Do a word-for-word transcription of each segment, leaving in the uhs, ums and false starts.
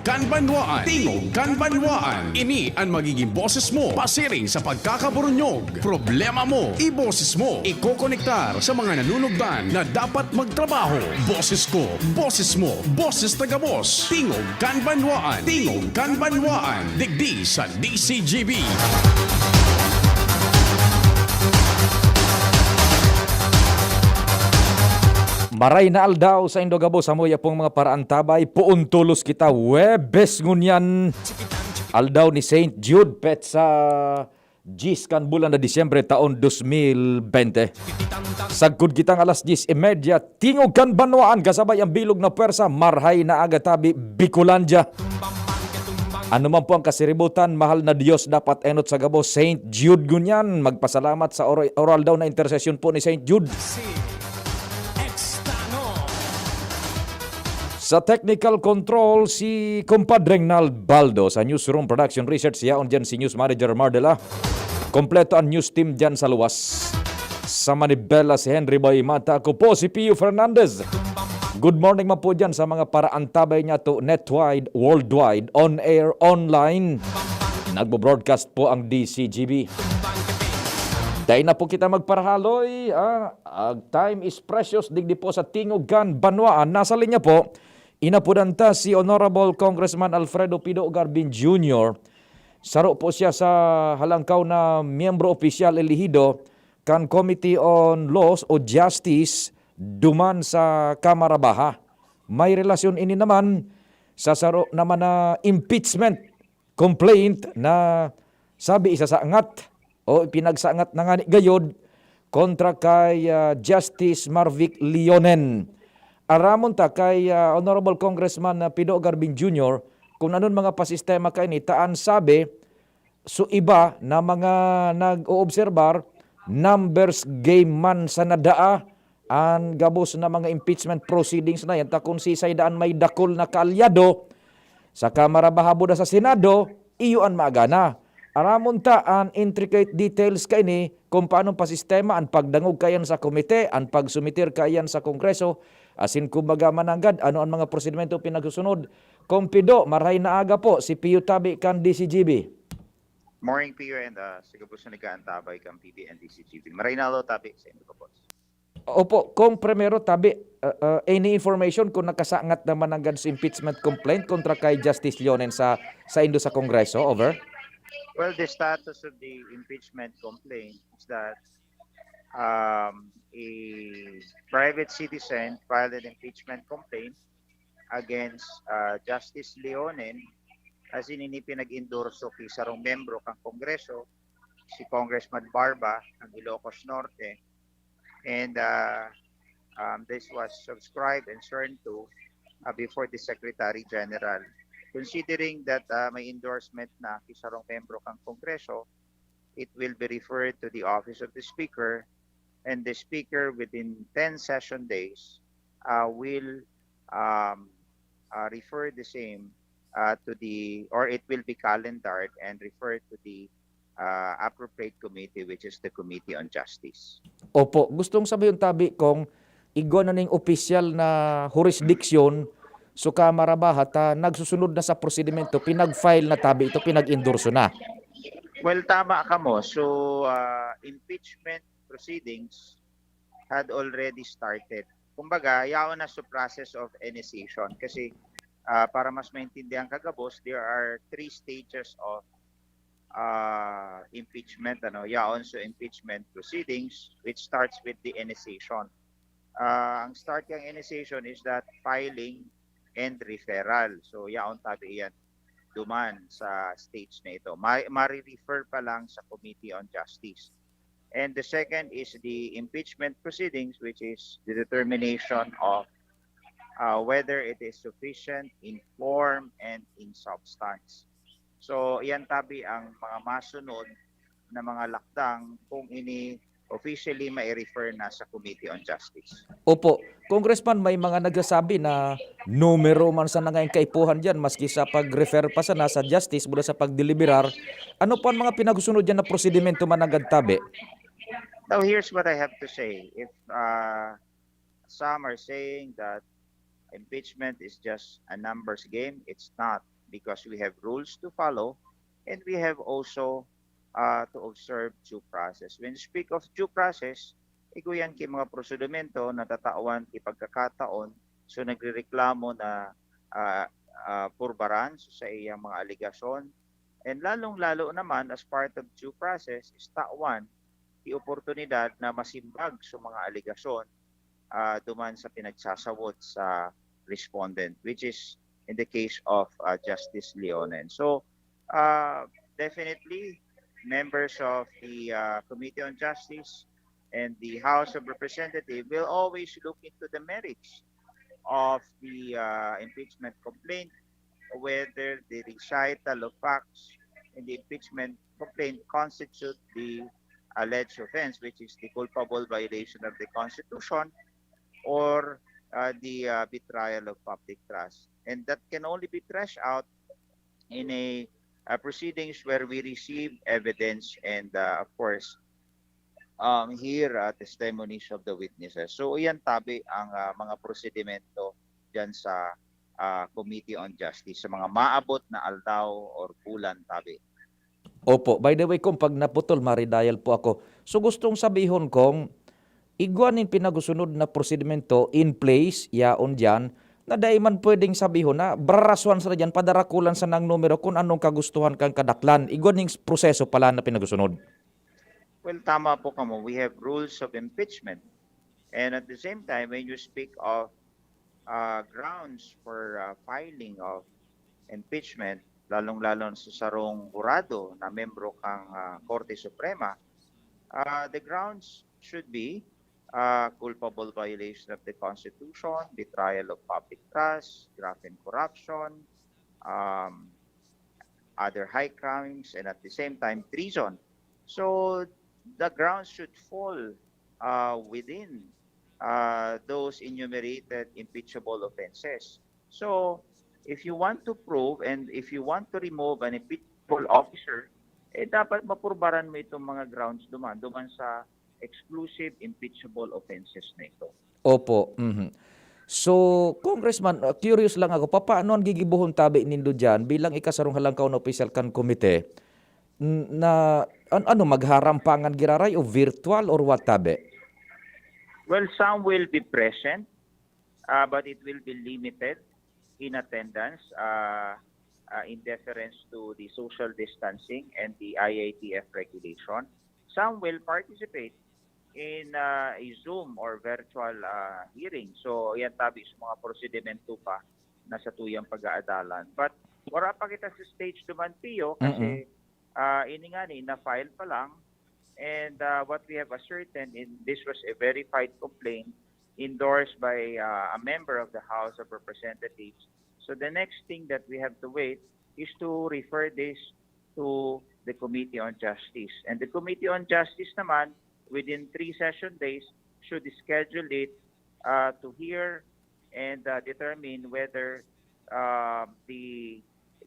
Kan Banwaan, Tingog kan Banwaan. Ini an magiging boses mo pasiring sa pagkakaburunyog. Problema mo, iboses mo. Ikokonektar sa mga nanunugdan na dapat magtrabaho. Boses ko, boses mo, boses tagabos. Tingog kan Banwaan, Tingog kan Banwaan. Digdi sa D C G B. Maray na aldaw sa indo gabos, amo yapong mga paraantabay, poon tolos kita, Huwebes ngunyan, aldaw ni Saint Jude, petsa diyes kan bulan na Disyembre, taon dos mil bente. Sagkod kitang alas diyes y media, Tingog kan Banwaan, kasabay ang bilog na pwersa, Marhay na Aga Tabi, Bicolandia. Ano man po ang kasiributan, mahal na Diyos, dapat enot sa gabos, Saint Jude ngunyan. Magpasalamat sa oro-, oral daw na intersesyon po ni Saint Jude. Sa technical control, si Compadre Regnald Baldo. Sa newsroom, production, research, yaon dyan si News Manager Mardela. Kompleto ang news team dyan sa luwas. Sa manibela, si Henry Boy Mata. Ako po si Pio Fernandez. Good morning man po dyan sa mga paraantabay niya to netwide, worldwide, on air, online. Nagbo-broadcast po ang D C G B. Dai na po kita magparahaloy, ah, ah, time is precious, digdi po sa Tingog kan Banwaan. Nasa linya po, inapodan ta si Honorable Congressman Alfredo Pido Garbin Junior. Saro po siya sa halangkaw na miyembro opisyal elehido kan Committee on Laws o Justice duman sa Kamara Baha. May relasyon ini naman sa saro naman na impeachment complaint na sabi isasangat o ipinagsangat na ngani gayod kontra kay, ah, Justice Marvic Leonen. Aramon ta kay, ah, Honorable Congressman, ah, Pido Garbin Junior kung anon mga pasistema kaini, ta an sabi, so iba na mga nag-oobserbar, numbers game man sana daa an gabos na mga impeachment proceedings na yan, ta kun sisay daan may dakul na kaalyado sa Kamara Baha buda sa Senado, iyo an maagana. Aramon ta an intricate details kaini kung paano pasistema an pagdangog kaiyan sa komite, an pagsumitir kaiyan sa Kongreso, asin kumbaga mananggad ano an mga prosedimento pinagsusunod. Kong Pido, maray na aga po, si Pio Tabi kan D C G B. Morning, Pio, and, ah, sa gabos na nag-aantabay kan P B N D C G B. Maray na aldaw, Tabi, sa inyo, boss. Opo, kung primero, Tabi, ah, ah, any information kung nakasangat naman nanggad sa impeachment complaint kontra kay Justice Leonen sa, sa indo sa Kongreso? Over. Well, the status of the impeachment complaint is that, um, a private citizen filed an impeachment complaint against, ah, Justice Leonen, asin ini pinag-endorso ki sarong membro kan Kongreso, si Congressman Barba, kan Ilocos Norte, and, ah, um, this was subscribed and sworn to, ah, before the Secretary General. Considering that, ah, may endorsement na ki sarong membro kan Kongreso, it will be referred to the office of the Speaker, and the Speaker within ten session days, uh, will, um, uh, refer the same, uh, to the, or it will be calendared and referred to the, uh, appropriate committee, which is the Committee on Justice. Opo, gustong sabihin, Tabi, kung igwa na ning opisyal na hurisdiksyon, so Kamara Baha ta nagsusunod na sa prosedimento, pinag-file na, Tabi, ito, pinag-endorso na. Well, tama ka mo. So, ah, impeachment proceedings had already started. Kumbaga, yaon na sa process of initiation. Kasi, ah, para mas maintindihan ka gabos, there are three stages of, ah, impeachment, ano, yaon sa impeachment proceedings, which starts with the initiation. Ah, ang start ng initiation is that filing and referral. So, yaon, Tabi, iyan duman sa stage na ito. Ma-, mare-refer pa lang sa Committee on Justice. And the second is the impeachment proceedings, which is the determination of, uh, whether it is sufficient in form and in substance. So, iyan, Tabi, ang mga masunod na mga lakdang kung ini officially mai-refer na sa Committee on Justice. Opo. Congressman, may mga nagsasabi na numero man sana ngayong kaipuhan diyan, maski sa pag-refer pa sana sa Justice mula sa pagdeliberar. Ano po ang mga pinagsunod diyan na prosedimento, mananggad, Tabi? Now, here's what I have to say. If, uh, some are saying that, impeachment is just a numbers game. It's not, because we have rules to follow and we have also uh, to observe due process. When you speak of due process, igo yan ki mga prosedimento na tatawan ki pagkakataon, so nagrereklamo na uh, uh, purbaran so sa iyang mga alegasyon. And lalong-lalo naman, as part of due process, is tawan ki oportunidad na masimbag sa mga alegasyon uh, duman sa pinagsasawot sa respondent, which is in the case of uh, Justice Leonen. So, uh, definitely, members of the uh, Committee on Justice and the House of Representatives will always look into the merits of the uh, impeachment complaint, whether the recital of facts in the impeachment complaint constitute the alleged offense, which is the culpable violation of the Constitution or uh, the uh, betrayal of public trust. And that can only be threshed out in a, a proceedings where we receive evidence and, uh, of course, um, hear uh, testimonies of the witnesses. So, iyan tabi ang uh, mga prosedimento dyan sa uh, Committee on Justice sa mga maabot na aldaw or bulan tabi. Opo. By the way, kung pag naputol, maridial po ako. So, gustong sabihon kong igwa nin pinagusunod na prosedimento in place, yaon diyan, na dai man pwedeng sabihon na braraswan sa diyan, padarakulan sa nang numero kung anong kagustuhan kang kadaklan. Igwa ning proseso pala na pinagusunod. Well, tama po kamo. We have rules of impeachment. And at the same time, when you speak of uh, grounds for uh, filing of impeachment, lalong-lalo sa sarong hurado na membro kang uh, Korte Suprema, uh, the grounds should be uh, culpable violation of the Constitution, betrayal of public trust, graft and corruption, um, other high crimes, and at the same time, treason. So, the grounds should fall uh, within uh, those enumerated impeachable offenses. So, if you want to prove and if you want to remove an impeachable officer, eh dapat mapurbaran mo itong mga grounds duman, duman sa exclusive impeachable offenses na ito. Opo. Mhm. So, Congressman, uh, curious lang ako, papaano ang gigibohon tabi nindo diyan bilang ikasarong halangkaw na opisyal kan komite? N- Na an- ano, magharampangan giraray o virtual or what tabi? Well, some will be present, uh, but it will be limited in attendance uh, uh, in deference to the social distancing and the I I T F regulation. Some will participate in uh, a Zoom or virtual uh, hearing. So, yan tabi sa mga prosedimento pa na sa tuyang pag-aadalan. But wala pa kita sa stage duman, Pio, kasi uh, ini nga ni, na-file pa lang. And uh, what we have ascertained, in, this was a verified complaint endorsed by uh, a member of the House of Representatives. So the next thing that we have to wait is to refer this to the Committee on Justice. And the Committee on Justice naman, within three session days, should schedule it uh, to hear and uh, determine whether uh, the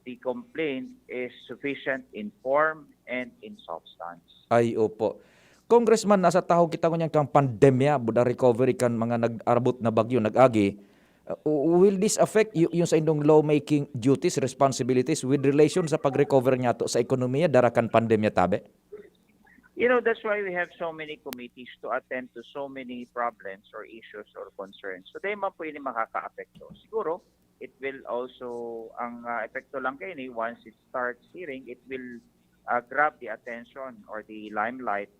the complaint is sufficient in form and in substance. Ay, opo. Congressman, nasa tahaw kita ngunyan kan pandemya, buda recovery kan mga nag-abot na bagyo, nag-agi. Uh, will this affect y- yung sa indong lawmaking duties, responsibilities with relation sa pag-recover niyato sa ekonomiya dara kan pandemya tabi? You know, that's why we have so many committees to attend to so many problems or issues or concerns. So, dahil man po ini makakaapekto. Siguro, it will also, ang uh, epekto lang kayo ni, once it starts hearing, it will uh, grab the attention or the limelight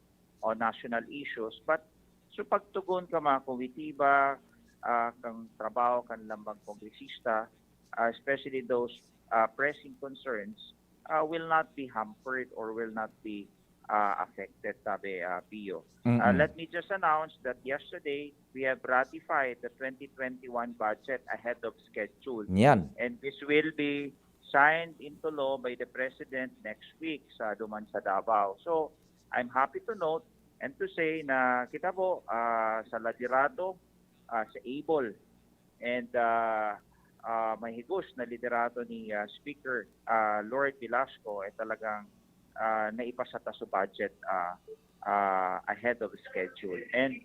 on national issues. But so pagtugon ka mga komitiba, uh, kang trabaho kan lambang kongresista, uh, especially those uh, pressing concerns, uh, will not be hampered or will not be uh, affected, sabi uh, Pio. Uh, let me just announce that yesterday we have ratified the twenty twenty-one budget ahead of schedule. Yan. And this will be signed into law by the President next week sa duman sa Davao. So, I'm happy to note and to say na kita po uh, sa liderato, uh, sa able and uh, uh, mahigos na liderato ni uh, Speaker uh, Lord Velasco ay talagang uh, naipasa ta sa budget uh, uh, ahead of schedule. And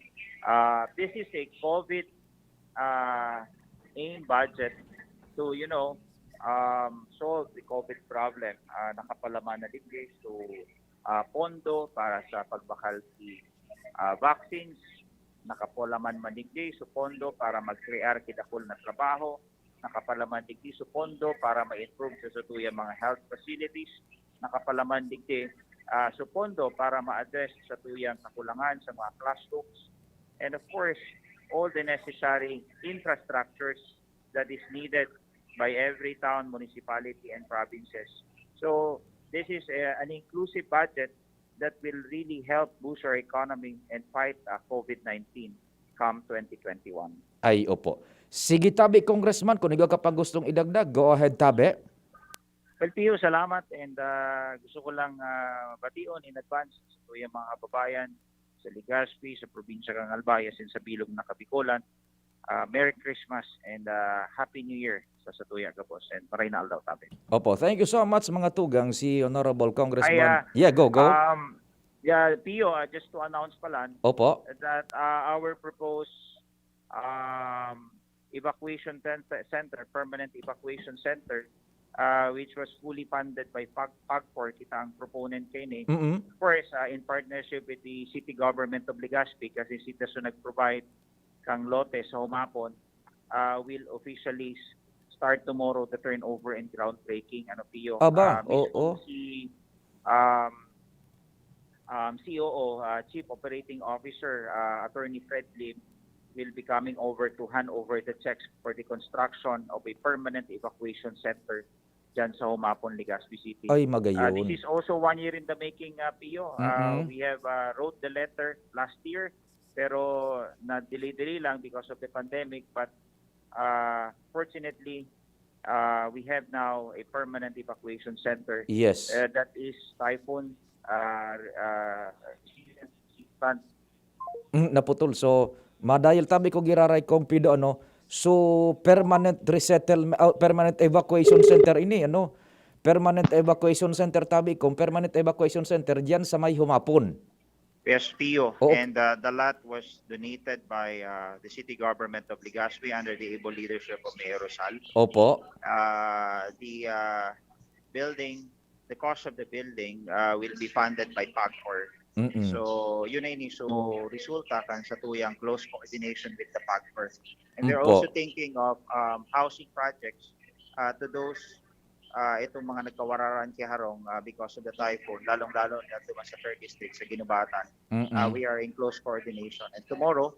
uh, this is a COVID uh, main budget to, you know, um, solve the COVID problem. Ah, nakapalaman na digdi, so, ah, pondo para sa pagbakal si, ah, vaccines, nakapalaman man digdi, so pondo para mag-crear ki dakul na trabaho, nakapalaman digdi, so pondo para ma-improve sa satuyang mga health facilities, nakapalaman digdi, ah, so pondo para ma-address sa satuyang kakulangan sa mga classrooms, and of course, all the necessary infrastructures that is needed by every town, municipality, and provinces. So, this is a, an inclusive budget that will really help boost our economy and fight, uh, COVID nineteen come twenty twenty-one. Ay, opo. Sige, tabi, Congressman, kung ikaw ka pang gustong idagdag, go ahead, tabi. Well, Pio, salamat, and, ah, gusto ko lang, ah, bation in advance sa tuyang mga kababayan sa Legazpi, sa probinsya kan Albay, asin sa bilog na Kabikolan. Ah, Merry Christmas and, ah, Happy New Year sa satuya gabos, and maray na aldaw tabi. Opo, thank you so much, mga tugang, si Honorable Congressman. Ay, ah, Yeah, go, go. Um, yeah, Pio, ah, just to announce pala Opo. that, ah, our proposed, um, evacuation tent-, center, permanent evacuation center, uh, which was fully funded by Pag-, PAGCOR, kita ang proponent kaini. Mm-mm. Of course, uh, in partnership with the City Government of Legazpi, kasi sila so nag-provide kang lote sa humapon, uh, will officially s-, start tomorrow the turnover and groundbreaking, ano, Pio? Aba, Uh, mismo oo. si, um, um, C O O, uh, Chief Operating Officer, uh, Attorney Fred Lim, will be coming over to hand over the checks for the construction of a permanent evacuation center dyan sa Humapon, Legazpi City. Ay, magayon. Uh, this is also one year in the making, uh, Pio. Uh, Mm-mm. We have, uh, wrote the letter last year, pero na-delay-delay lang because of the pandemic. But, uh, fortunately, uh, we have now a permanent evacuation center, Yes. uh, that is typhoon, uh, uh, resistant. Mm, naputol. So, madayal tabi ko giraray kong pido, ano, so, permanent resettlement, ah, permanent evacuation center ini, ano? Permanent evacuation center tabi kong permanent evacuation center diyan sa may Humapon. Yes, Pio. Oo. And, uh, the lot was donated by, uh, the city government of Legazpi under the able leadership of Mayor Rosal. Opo. Uh, the, uh, building, the cost of the building, uh, will be funded by PAGCOR. Mm-mm. So, yun na ini. So, resulta kan satuyang close coordination with the PAGCOR. And they're Opo. also thinking of, um, housing projects, uh, to those, uh, itong mga nagkawararan ki harong, uh, because of the typhoon, lalong-lalo na duman sa third district, sa Guinobatan. Mm-mm. Uh, we are in close coordination. And tomorrow,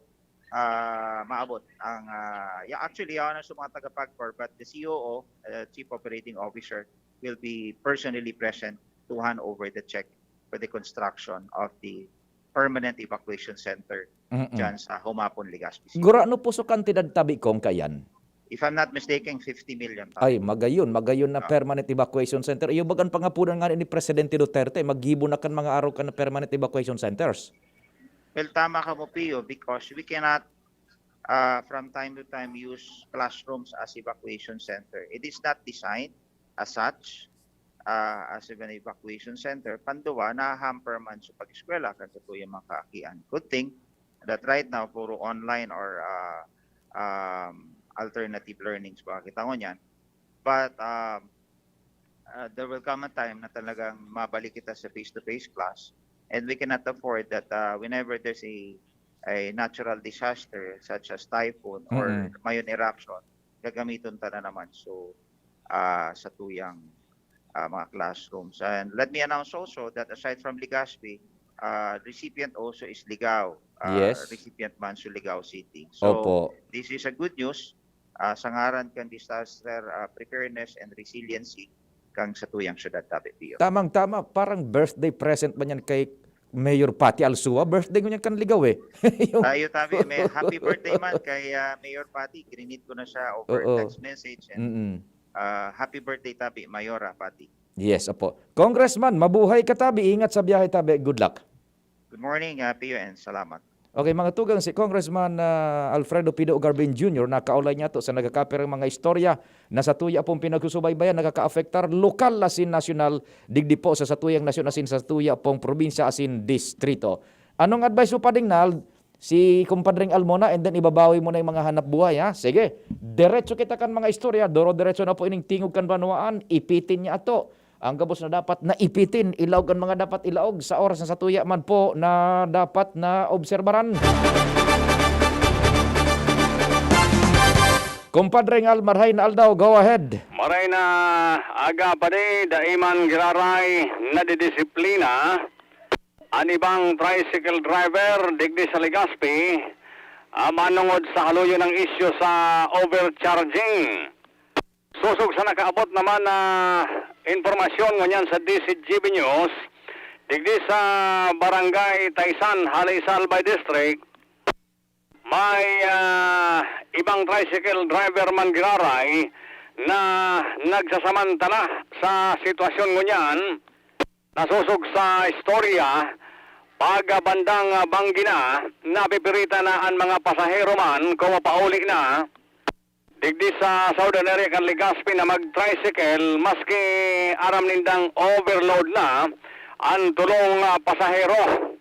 uh, maabot ang, uh, ya-, actually, yaon na sa mga taga-PAGCOR, but the C O O, uh, Chief Operating Officer, will be personally present to hand over the check for the construction of the permanent evacuation center Mm-mm. dyan sa Humapon, Legazpi City. Gurano po so kantidad tabi kong kayan? If I'm not mistaken, fifty million tabi. Ay, magayon, magayon na Ah. permanent evacuation center. Iyo bagan pangapunan nga ni Presidente Duterte, maggibo na kan mga araw kan permanent evacuation centers. Well, tama ka mo, Pio, because we cannot, uh, from time to time use classrooms as evacuation center. It is not designed as such, uh, as an evacuation center. Panduwa, nahahamper man sa pag-eskwela kan satuyang mga kaakian. Good thing that right now, puro online or, uh, um, alternative learnings ba kita ngunyan. But, um, uh, there will come a time na talagang mabalik kita sa face-to-face class, and we cannot afford that, uh, whenever there's a, a natural disaster such as typhoon or Mm-mm. mayon eruption, gagamiton ta na naman. So, ah, sa tuyang, ah, mga classrooms. And let me announce also that aside from Legazpi, ah, recipient also is Ligao. Ah, Yes. recipient man sa Ligao City. So, Opo. this is a good news, ah, sa ngaran kan disaster, ah, preparedness and resiliency kang satuyang syudad, tabi, Pio. Tamang-tama, parang birthday present ba niyan kay Mayor Patty Alsua? Birthday ko niyan kan Ligao, eh. Yung Tayo, tabi, may happy birthday man kay, ah, Mayor Patty. Grinit ko na siya over Oo. text message. And, Mm-mm. ah, happy birthday, tabi, Mayora Patty. Yes, opo. Congressman, mabuhay ka, tabi. Ingat sa biyahe, tabi. Good luck. Good morning, ah, Pio, and salamat. Okay, mga tugang, si Congressman, ah, Alfredo Pido Garbin Junior nakaulay niya to sa nagkakapirang mga istorya na sa tuya pong pinagsusubaybayan, nakakaapektar lokal asin nasyonal, digdi po sa satuyang nasyon asin sa tuya pong probinsya asin distrito. Anong advice mo, Pading Nald, si Kumpadring Al muna, and then ibabawi mo na yung mga hanap buhay, ha? Sige, diretso kita kan mga istorya. Doro-diretso na po ining tingog kan banwaan. Ipitin niya ato. Ang gabos na dapat na ipitin, ilaog ang mga dapat ilaog sa oras na satuya man po na dapat na obserbaran. Kumpadring Al, marhay na aldaw, go ahead. Maray na aga pa di, dai man giraray nadidisiplina an ibang tricycle driver digdi sa Legazpi, ah, manongod sa haluyon ng isyu sa overcharging. Sosog sa nakaabot naman na impormasyon ngunyan sa D Z G B News, digdi sa Barangay Taisan, Halay sa Albay District, may, ah, ibang tricycle driver man giraray na nagsasamantala sa sitwasyon ngunyan. Nasosog sa istorya, pag, ah, bandang, ah, Banggi na, napipirita na an mga pasahero man kung mapauli na digdi sa southern area kan Legazpi na mag-tricycle, maski aram nindang overload na an tolong, ah, pasahero.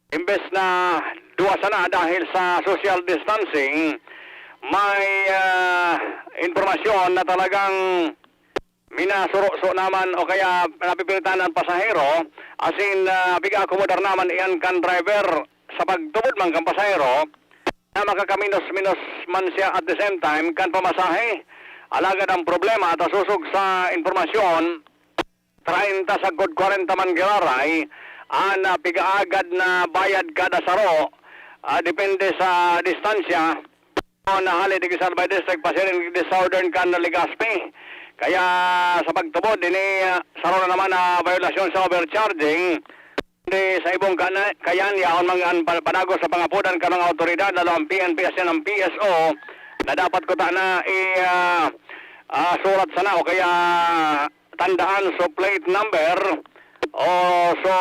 Imbes na duwa sana dahil sa social distancing, may, ah, impormasyon na talagang minasuruso naman o kaya napipilitan ang pasahero, asin, ah, pig-aakomodar naman iyan kan driver sa pagtubod man kan pasahero na makakaminos-minos man siya at the same time kan pamasahe. Alagad ang problema, ta sosog sa impormasyon, treinta sagkod kwarenta man giraray an, ah, pig-aagad na bayad kada saro, ah, depende sa distansya. Na hali digdi sa Albay District, pasiring digdi southern kan Legazpi. Kaya sa pagtubod, ini, ah, saro na naman na violasyon sa overcharging. Di sa ibong kana-, kayan, yaon man an pa-, padagos sa pangapodan kan mga awtoridad, lalo ang P N P asin ang P S O, na dapat kuta na i-, ah, ah, surat sana o kaya tandaan so plate number o so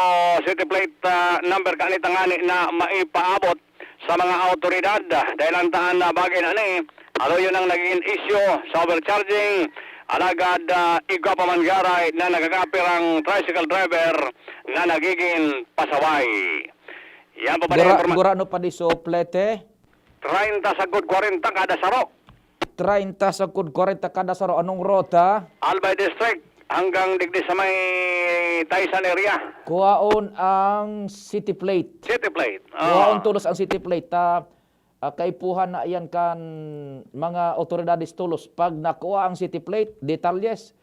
city plate, ah, number kani tangani na maipaabot sa mga awtoridad. Dahil ang taan na bagay na ni, haluyon ang nagiging isyu sa overcharging, alagad, ah, igwa pa man garay na nagkakapirang tricycle driver na nagiging pasaway. Yan po pala Gura, informa- gura no pa di so plete? Treinta sagkod kwarenta kada saro. Treinta sagkod kwarenta kada saro. Anong rota? Albay District hanggang digdi sa may Taisan area. Kuhaon ang city plate. City plate. Ah. Kuhaon tolos ang city plate. Ta, ah, kaipuhan na iyan kan mga otoridades tolos. Pag nakuha ang city plate, detalyes,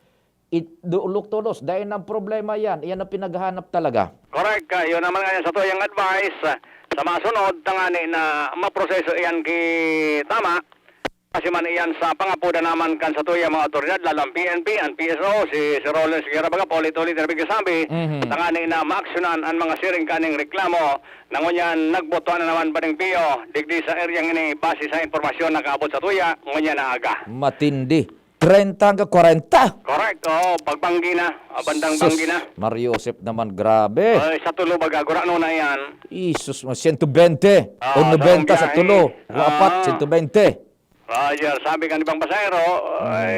it-, do-, luktodos, dai nang problema yan. Iyan ang pinaghahanap talaga. Correct. Ah, yun naman nga yan sa tuyang advice, ah, sa masunod, tangani na maproseso iyan ki tama. Kasi man iyan sa pangapodan naman kan sa tuyang mga otoridad, lalo ang P N P, ang P S O, si, si Rollins Guerra, baga, paulit-ulit na nagsasabi, Mhm. tangani na maaksyonan ang mga siring kaning reklamo, na ngunyan nagbutuan na naman paning piyo, digdi sa eryang ini, base sa impormasyon na kaabot sa tuya, ngunyan na aga. Matindi. Treinta hanggang kwarenta. Correct, oo. Pagbanggi na. Ah, bandang Sus, banggi na. Mario Joseph naman, grabe. Ay, sa tulo baga, gurano na yan. Isus, mga siyento bente. Ah, O nobenta sa tulo. O apat, Ah. siyento bente. Roger, sabi kan ibang pasahero, Hmm. ay,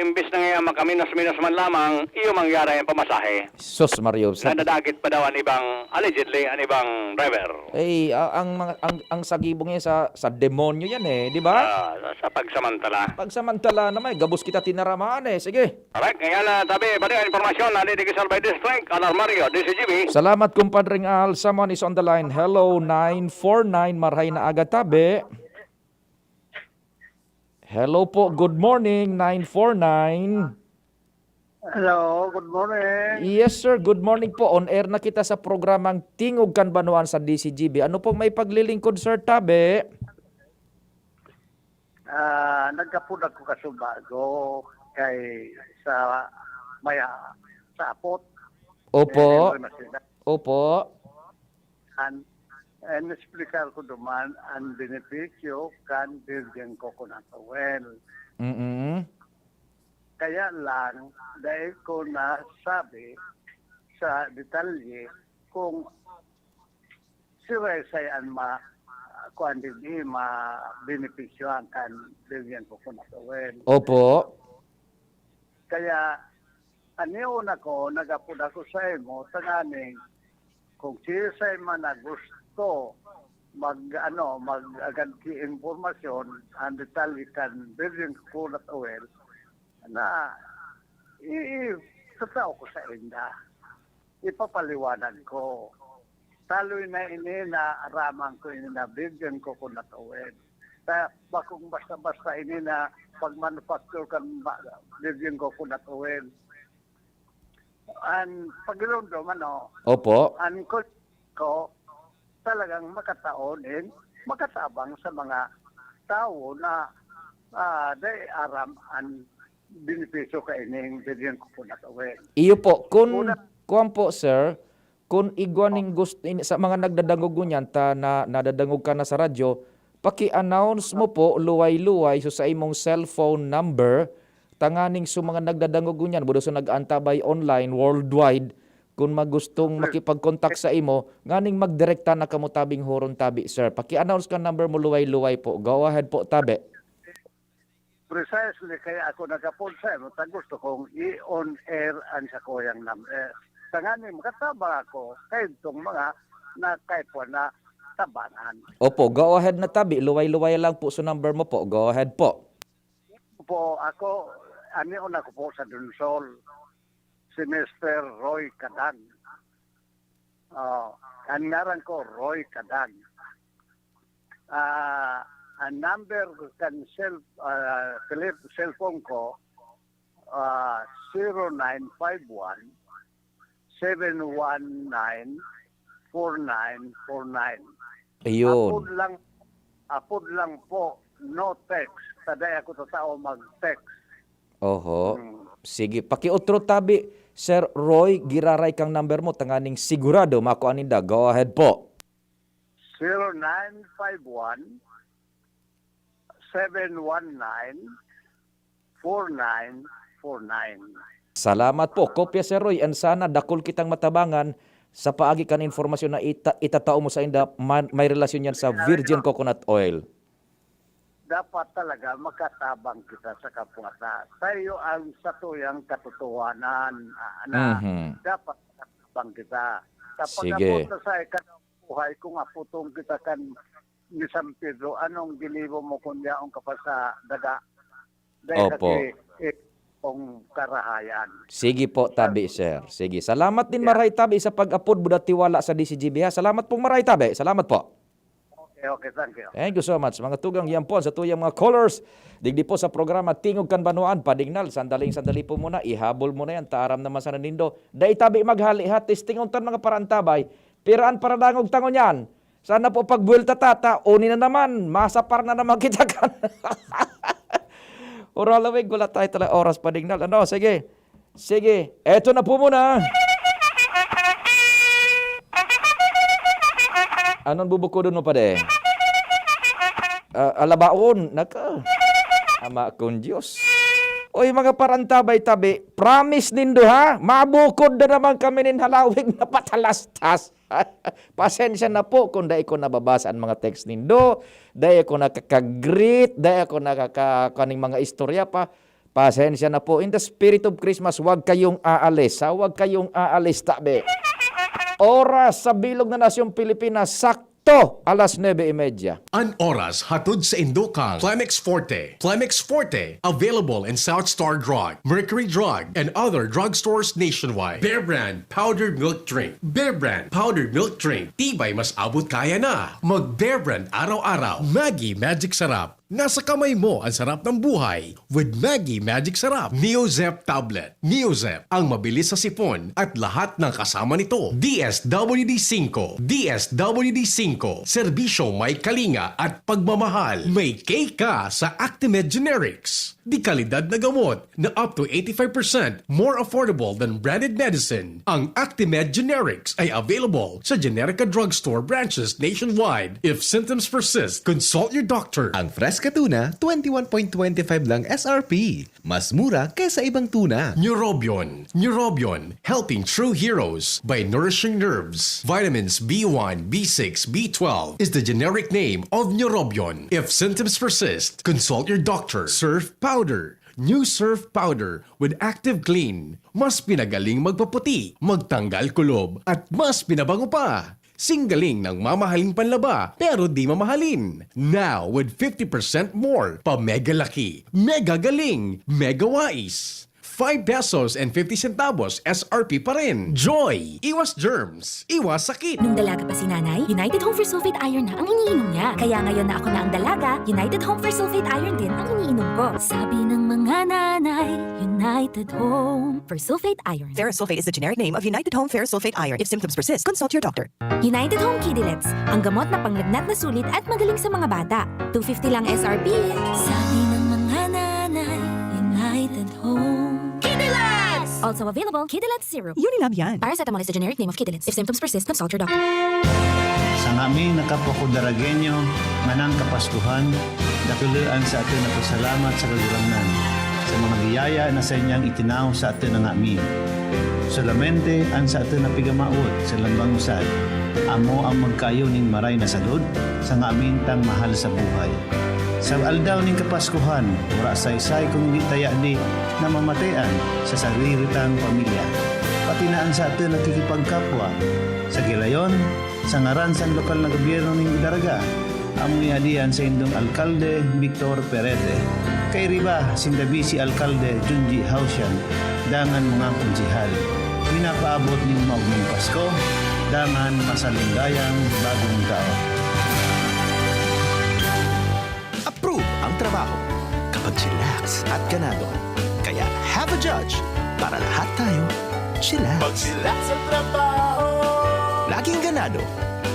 imbis na nga makaminos-minos man lamang, iyo mangyari ang pamasahe. Sus, Mario Joseph. Nadadakit pa daw ang ibang, allegedly, ang ibang driver. Eh, a-, ang mga, ang, ang sagibong yan sa, sa demonyo yan eh, di ba? Ah, sa, sa pagsamantala. Pagsamantala naman, gabos kita tinaramaan eh. Sige. Alright, ngayon na tabi, pati ang impormasyon na digdi sa Albay District, Alar Mario, D Z G B. Salamat, Kumpadring Al. Someone is on the line. Hello, nine four nine, marhay na aga, tabi. Hello po, good morning, nine four nine. Hello, good morning. Yes, sir. Good morning po. On air na kita sa programang Tingog kan Banwaan sa D Z G B. Ano pong may paglilingkod, sir, tabi? Ah, nagkapod ako kasubago kay sa may, ah, sa Apot. Opo. Eh, Nueva Ecija. Opo. An, an esplicar ko duman an benepisyo kan Virgin Coconut Oil. Mm-mm. Kaya lang, dai ko nasabi sa detalye kung siray-siray an ma-, kuan digdi, mabenepisyohan kan Virgin Coconut Oil. Opo. Kaya, an niuna ko, nag-apod ako sa imo, tanganing kung siisay man na gusto mag, ano, mag-agad ki impormasyon, ang detalye kan virgin coconut oil na i-, itatao ko sa inda. Ipapaliwanag ko. Taloy na ini na araman ko ini na virgin coconut oil. Kaya bakong basta-basta ini na pag-manufacture kan ba-, virgin coconut oil. An pagilomdom, ano, Opo. an ko, ko, talagang makataon in makatabang sa mga tawo na, ah, dai aram an benepisyo kaining virgin coconut oil. Iyo po, kun Una kuwan po, sir, kun igwa ning gust-, in-, sa mga nagdadangog ngunyan ta na nadadangog ka na sa radyo, paki-announce mo po luway-luway so sa imong cellphone number, tanganing so mga nagdadangog ngunyan, bodo sa nag-aantabay online, worldwide, kun magustong makipag-contact sa imo, nganing magdirekta na kamo tabing horon tabi, sir. Paki-announce kan number mo luway-luway po. Go ahead po, tabi. Precisely, kaya ako nag-apod sa imo, ta gusto kong i-on air ang sakuyang number. Tanganing makatabang ako kaidtong mga nakaipon na tabangan. Opo, go ahead na tabi. Luway-luway lang po sa number mo po. Go ahead po. Po, ako, ani una ko po sa Donsol, si Mister Roy Kadag. Oh, ang ngaran ko, Roy Kadag. Ah, ang number ko kan cell-, ah, telep-, cellphone ko, ah, zero nine five one, seven one nine, four nine four nine. Ayun. Apod lang, apod lang po, no text. Sa dai ako tatao mag-text. Oho. Hmm. Sige, pakiotro tabi, Sir Roy, giraray kang number mo, tanganing sigurado makuha ninda. Go ahead po. Zero nine five one, seven one nine, four nine four nine. Salamat po. Kopya, Sir Roy, and sana dakul kitang matabangan sa paagi kan impormasyon na ita-, itatao mo sa inda, man, may relasyon yan sa virgin coconut oil. Dapat talaga makatabang kita sa kapwa ta. Tayo ang satuyang katotohanan, ah, na Mhm. dapat makatabang kita. Sa Sige. pag-abot na sa ika-, buhay, kung aputong kita kan ni San Pedro, anong ginibo mo kun yaon ka pa sa daga? Dahil Opo. sa ki-, eh, kung karahayan. Sige po, tabi, sir. Sige. Salamat din, Yeah. maray tabi, sa pag-apod buda tiwala sa D C G B, ha. Salamat pong maray tabi. Salamat po. Okay, okay, thank you. Thank you so much, mga tugang. Yan po ang satuyang mga callers. Digdi po sa programa Tingog kan Banwaan, Padignal. Sandaling-sandali po muna. Ihabol mo na yan. Taaram naman sana nindo. Dai tabi maghali, ha. Testingon tan mga parantabay. Pira an paradangog ta ngunyan? Sana po pagbuwelta ta, ta, uni na naman. Masapar na naman kita kan. Oralawig, wala tayo talaga oras, Padignal. Ano, sige. Sige, eto na po muna. Anon bubukodon mo, padi? Ah, alabaon, naka. Ama kong Diyos. Oy, mga parantabay tabi, promise nindo, ha? Mabukod na naman kami nin halawig na patalastas. Pasensya na po kung dai ko nababasa ang mga text nindo, dai ako nakaka-greet, dai ako nakaka-, kaning mga istorya pa. Pasensya na po. In the spirit of Christmas, wag kayong aalis, ha? Wag kayong aalis, tabi. Oras sa bilog na nasyong Pilipinas, sakto alas nuebe y media. An oras hatod sa indo kan Clemex Forte. Clemex Forte, available in South Star Drug, Mercury Drug, and other drugstores nationwide. Bear Brand Powdered Milk Drink. Bear Brand Powdered Milk Drink. Tibay mas abot kaya na. Mag Bear Brand araw-araw. Maggi Magic Sarap. Nasa kamay mo ang sarap ng buhay with Maggi Magic Sarap. Neozep Tablet. Neozep, ang mabilis sa sipon at lahat ng kasama nito. D S W D five. D S W D five. Serbisyo may kalinga at pagmamahal. May K ka sa Actimed Generics. De kalidad na gamot na up to eighty-five percent more affordable than branded medicine. Ang Actimed Generics ay available sa Generica Drugstore branches nationwide. If symptoms persist, consult your doctor. Ang Fresca Tuna, twenty-one point twenty-five lang S R P. Mas mura kaysa ibang tuna. Neurobion. Neurobion. Helping true heroes by nourishing nerves. Vitamins B one, B six, B twelve is the generic name of Neurobion. If symptoms persist, consult your doctor. Surf Powder. New Surf Powder with Active Clean. Mas pinagaling magpaputi, magtanggal kulob, at mas pinabango pa. Singgaling ng mamahaling panlaba, pero di mamahalin. Now, with fifty percent more, pa mega laki, mega galing, mega wais. Five pesos and fifty centavos S R P pa rin. Joy! Iwas germs, iwas sakit. Nung dalaga pa si nanay, United Home Fersulfate Iron na ang iniinom niya. Kaya ngayon na ako na ang dalaga, United Home Fersulfate Iron din ang iniinom ko. Sabi ng mga nanay, United Home Fersulfate Iron. Ferrosulfate is the generic name of United Home Ferrosulfate Iron. If symptoms persist, consult your doctor. United Home Kidilets, ang gamot na panglagnat na sulit at magaling sa mga bata. two fifty lang S R P. Sabi ng mga nanay, United Home Kidilets! Also available, Kidilets Syrup. Unilab yan. Paracetamol is the generic name of Kidilets. If symptoms persist, consult your doctor. Sa ngamin na kapwa ko Daragueño, nganang Kapaskuhan, dakul an sa aton na pasalamat sa Kagurangnan sa mga biyaya na sa inyang itinao sa aton na ngamin. Solamente an sa aton na pigamawot sa lambang usad, amo ang magkayo nin maray na salud sa ngamin tang mahal sa buhay. Sa aldaw nin Kapaskuhan, wara saysay kundi ta yadi na mamatean sa sariri tang pamilya, pati na an sa aton na kikipagkapwa. Sa gilayon, sa ngaran sang lokal na gobyerno nin Daraga, amo yadi an saindong alkalde, Victor Perete. Kairiba, sinda bisi alkalde, Junji Hausian, dangan mga konsehal. Pinapaabot nin maogmang Pasko, dangan masaligayang bagong taon. Approve ang trabaho kapag chillax at ganado. Kaya have a judge para lahat tayo chillax. Pag chillax sa trabaho, Laging ganado.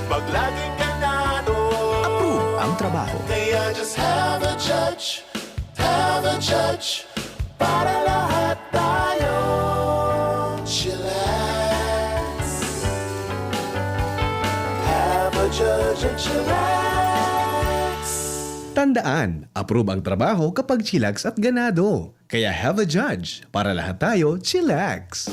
Pag laging ganado, Approve ang trabaho. Kaya just have a judge, have a judge, para lahat tayo chillax. Have a judge and chillax. Tandaan, approve ang trabaho kapag chillax at ganado. Kaya have a judge, para lahat tayo chillax.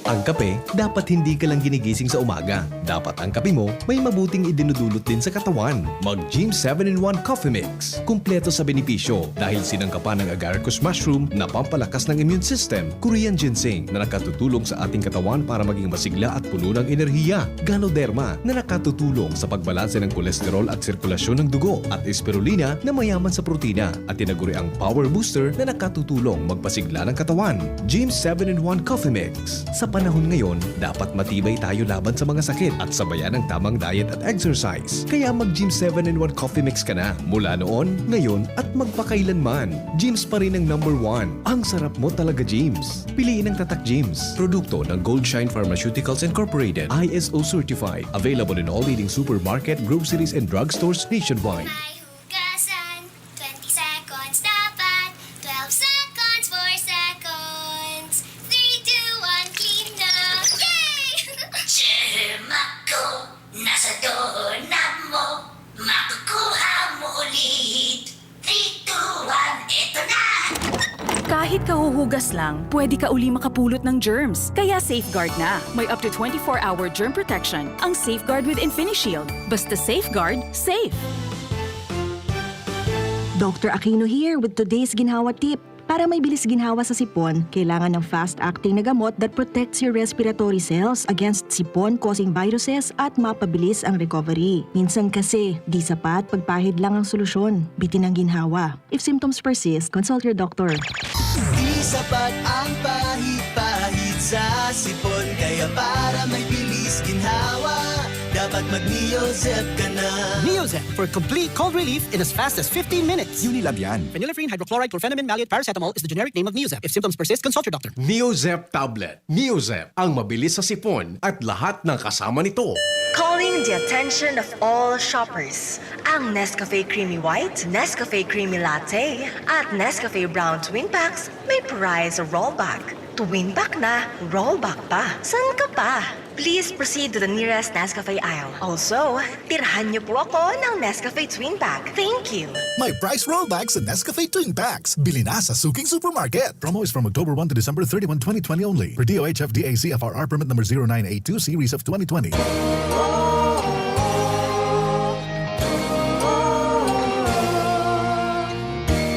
Ang kape, dapat hindi ka lang ginigising sa umaga. Dapat ang kape mo may mabuting idinudulot din sa katawan. Mag Gym seven in one Coffee Mix. Kumpleto sa benepisyo dahil sinangkapan ng agaricus mushroom na pampalakas ng immune system, Korean ginseng na nakatutulong sa ating katawan para maging masigla at puno ng enerhiya, Ganoderma na nakatutulong sa pagbalanse ng kolesterol at sirkulasyon ng dugo, at Spirulina na mayaman sa protina at tinaguriang power booster na nakatutulong magpasigla ng katawan. Gym seven in one Coffee Mix. Sa panahon ngayon, dapat matibay tayo laban sa mga sakit at sabayan ang tamang diet at exercise. Kaya mag Gym seven in one Coffee Mix ka na. Mula noon, ngayon, at magpakailanman. Gym's pa rin ang number one. Ang sarap mo talaga, Gym's. Piliin ang Tatak Gym's. Produkto ng Goldshine Pharmaceuticals Incorporated. I S O certified. Available in all leading supermarket, groceries, and drugstores nationwide. May hugasan, twenty seconds dapat, twelve seconds, four seconds, three, two, one, clean na! Yay! Germ ako, nasa doorknob mo, makukuha mo ulit. Three, two, one, eto na! Kahit kahuhugas lang, pwede ka uli makapulot ng germs. Kaya Safeguard na. May up to twenty-four hour germ protection ang Safeguard with InfiniShield. Basta Safeguard, safe! Doctor Aquino here with today's ginhawa tip. Para may bilis ginhawa sa sipon, kailangan ng fast-acting na gamot that protects your respiratory cells against sipon-causing viruses at mapabilis ang recovery. Minsan kasi, di sapat pagpahid lang ang solusyon. Bitin ang ginhawa. If symptoms persist, consult your doctor. Di sapat ang pahid-pahid sa sipon, kaya para may bilis ginhawa, dapat mag-Neozep ka na. Neozep for complete cold relief in as fast as fifteen minutes. Unilab yan. Phenylephrine, hydrochloride, chlorphenamine, maleate, paracetamol is the generic name of Neozep. If symptoms persist, consult your doctor. Neozep tablet. Neozep, ang mabilis sa sipon at lahat ng kasama nito. Calling the attention of all shoppers. Ang Nescafe Creamy White, Nescafe Creamy Latte, at Nescafe Brown Twin Packs may prize rollback. Twin pack na, rollback pa. San ka pa? Please proceed to the nearest Nescafe aisle. Also, tirhan niyo po ako ng Nescafe Twin Pack. Thank you! May price rollback sa Nescafe Twin Packs. Bili na sa suking supermarket. Promo is from October one to December thirty-one, twenty twenty only. Per D O H F D A C F R R permit number zero nine eight two series of twenty twenty.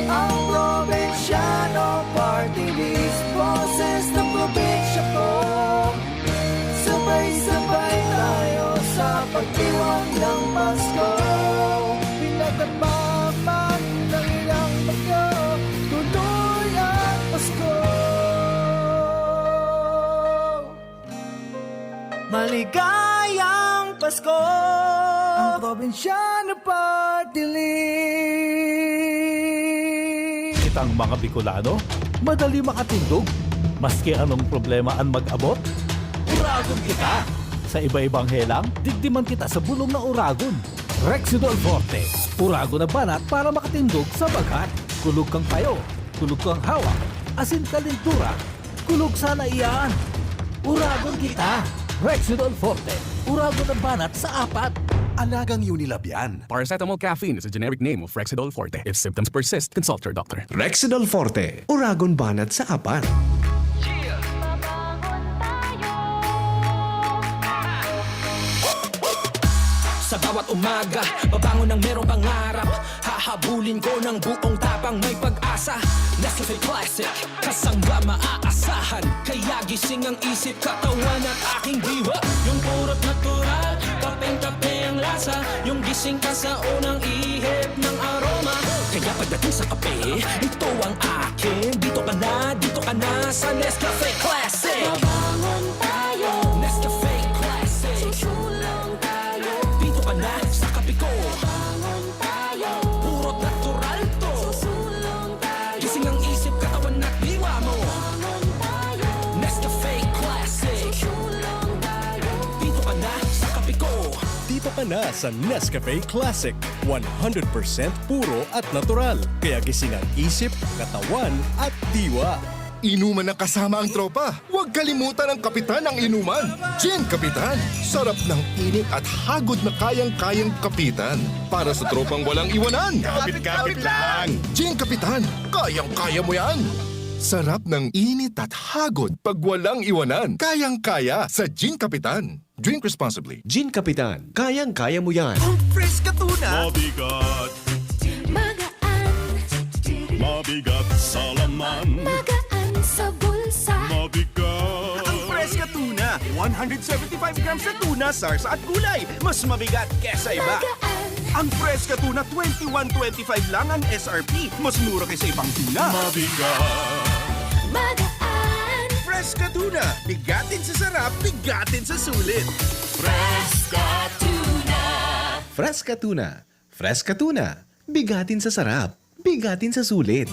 Ang Probinsyano Party List, boses ng probinsya ko. Sabay-sabay tayo sa Maligayang Pasko! Ang Probinsyano Party List! Kitang mga Bicolano, madali makatindog. Maski anong problema an mag-abot, uragon kita! Sa iba-ibang helang, digdi man kita sa bulong na uragon. Rexidol Forte, uragon na banat para makatindog sa baghat. Kulog kang payo, kulog kang hawak, asin kalentura. Kulog sana iyan! Uragon kita! Rexidol Forte, uragon na banat sa apat. Alagang Unilab yan. Paracetamol caffeine is a generic name of Rexidol Forte. If symptoms persist, consult your doctor. Rexidol Forte, uragon banat sa apat. Sa bawat umaga, babangon ng merong pangarap. Hahabulin ko ng buong tapang, may pag-asa. Nescafe Classic, kasangga maaasahan. Kaya gising ang isip, katawan at aking diwa. Yung purot natural, kapeng-kape ang lasa. Yung gising ka sa unang ihip ng aroma. Kaya pagdating sa kape, ito ang akin. Dito ka na, dito ka na sa Nescafe Classic. Mabangon tayo. Nescafe Classic. Susulong tayo. Dito ka na sa kape ko. Mabangon tayo. Puro natural to. Susulong tayo. Gising ang isip, katawan at diwa mo. Mabangon tayo. Nescafe Classic. Susulong tayo. Dito ka na sa kape ko. Dito ka na sa Nescafe Classic. One hundred percent puro at natural. Kaya gising ang isip, katawan, at diwa. Inuman na kasama ang tropa. Huwag kalimutan ang kapitan ng inuman. Gin Kapitan. Sarap ng init at hagod na kayang-kayang kapitan. Para sa tropang walang iwanan. Kapit-kapit lang. Gin Kapitan. Kayang-kaya mo yan. Sarap ng init at hagod pag walang iwanan. Kayang-kaya sa Gin Kapitan. Drink responsibly. Gin Kapitan. Kayang-kaya mo yan. Ang fresh ka tuna. Mabigat. Magaan. Mabigat sa laman. Magaan sa bulsa. Mabigat. Ang fresh ka tuna. One hundred seventy-five grams na tuna, sarsa at gulay. Mas mabigat kesa iba. Magaan. Ang fresh ka tuna, twenty-one twenty-five lang ang S R P. Mas mura kaysa ibang tuna. Mabigat. Magaan. Fresh ka tuna. Bigatin sa sarap, bigatin sa sulit. Fresh ka tuna. Fresh ka tuna. Fresh ka tuna. Bigatin sa sarap. Bigatin sa sulit.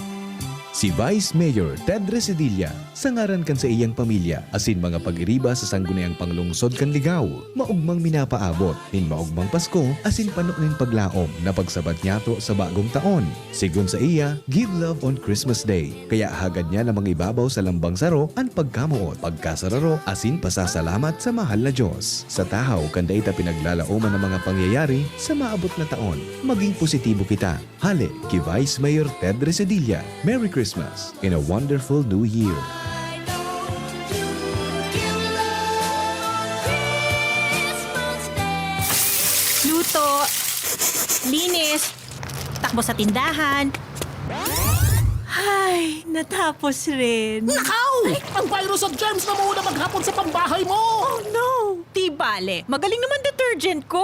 Si Vice Mayor Ted Resedilla, sa ngaran kan saiyang pamilya asin mga pag-iriba sa Sangguniang Panglungsod kan Ligao, maogmang minapaabot nin maogmang Pasko asin pano nin paglaom na pagsabat niyato sa bagong taon. Sigon saiya, give love on Christmas Day. Kaya hagad niya na mangibabaw sa lambang saro an pagkamoot, pagkasararo asin pasasalamat sa mahal na Diyos. Sa tahaw kan dai ta pinaglalaoman na mga pangyayari sa maabot na taon, maging positibo kita. Hale ki Vice Mayor Ted Resedilla, Merry Christmas and a wonderful New Year! Luto, linis, takbo sa tindahan. Ay, natapos rin. Nakaw! Ang virus at germs na muna maghapon sa pambahay mo! Oh no! Di bale, magaling naman detergent ko.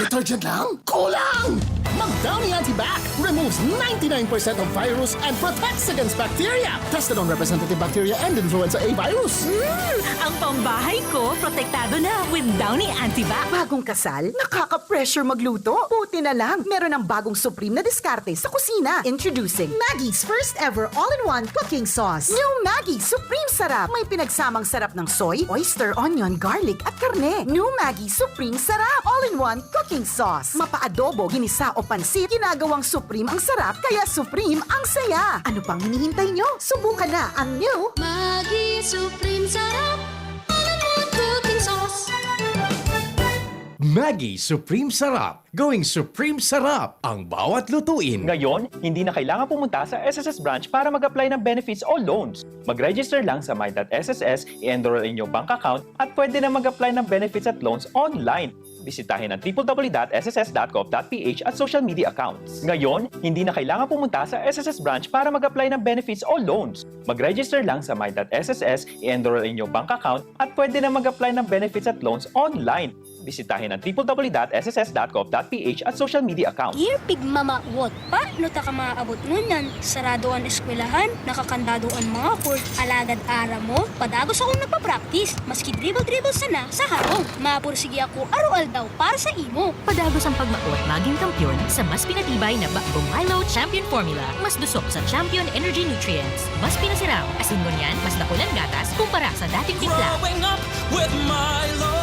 Detergent lang? Kulang! Mag Downy Antibac removes ninety-nine percent of virus and protects against bacteria. Tested on representative bacteria and influenza A virus. Mm, ang pambahay ko, protektado na with Downy Antibac. Bagong kasal? Nakaka-pressure magluto? Buti na lang, meron ng bagong supreme na diskarte sa kusina. Introducing Maggi's first ever all-in-one cooking sauce. New Maggi Supreme Sarap. May pinagsamang sarap ng soy, oyster, onion, garlic, at karne. New Maggi Supreme Sarap. All-in-one cooking sauce. Mapa-adobo, ginisa o pansit, ginagawang supreme ang sarap, kaya supreme ang saya. Ano pang hinihintay nyo? Subukan na ang new Maggi Supreme Sarap. All-in-one cooking sauce. Maggi Supreme Sarap. Going Supreme Sarap ang bawat lutuin. Ngayon, hindi na kailangan pumunta sa S S S branch para mag-apply ng benefits o loans. Mag-register lang sa my dot S S S, i-enroll ang inyong bank account at pwede na mag-apply ng benefits at loans online. Bisitahin ang triple W dot S S S dot gov dot P H at social media accounts. Ngayon, hindi na kailangan pumunta sa S S S branch para mag-apply ng benefits o loans. Mag-register lang sa my dot S S S, i-enroll ang inyong bank account at pwede na mag-apply ng benefits at loans online. Bisitahin ang triple w dot s s s dot gov dot p h at social media account. Dear Pigmamawot, paano ta ka maabot ngunyan? Sarado an eskwelahan, nakakandado an mga court, alagad aram mo, padagos akong nagpa-practice, maski dribble-dribble sana sa harong. Mapursige ako aroaldaw para sa imo. Padagos ang pagmaot magin kampeon sa mas pinatibay na Bakbong Milo Champion Formula. Mas dusok sa Champion Energy Nutrients. Mas pinasiram, asin ngunyan, mas dakul an gatas kumpara sa dating timpla. Growing up with Milo.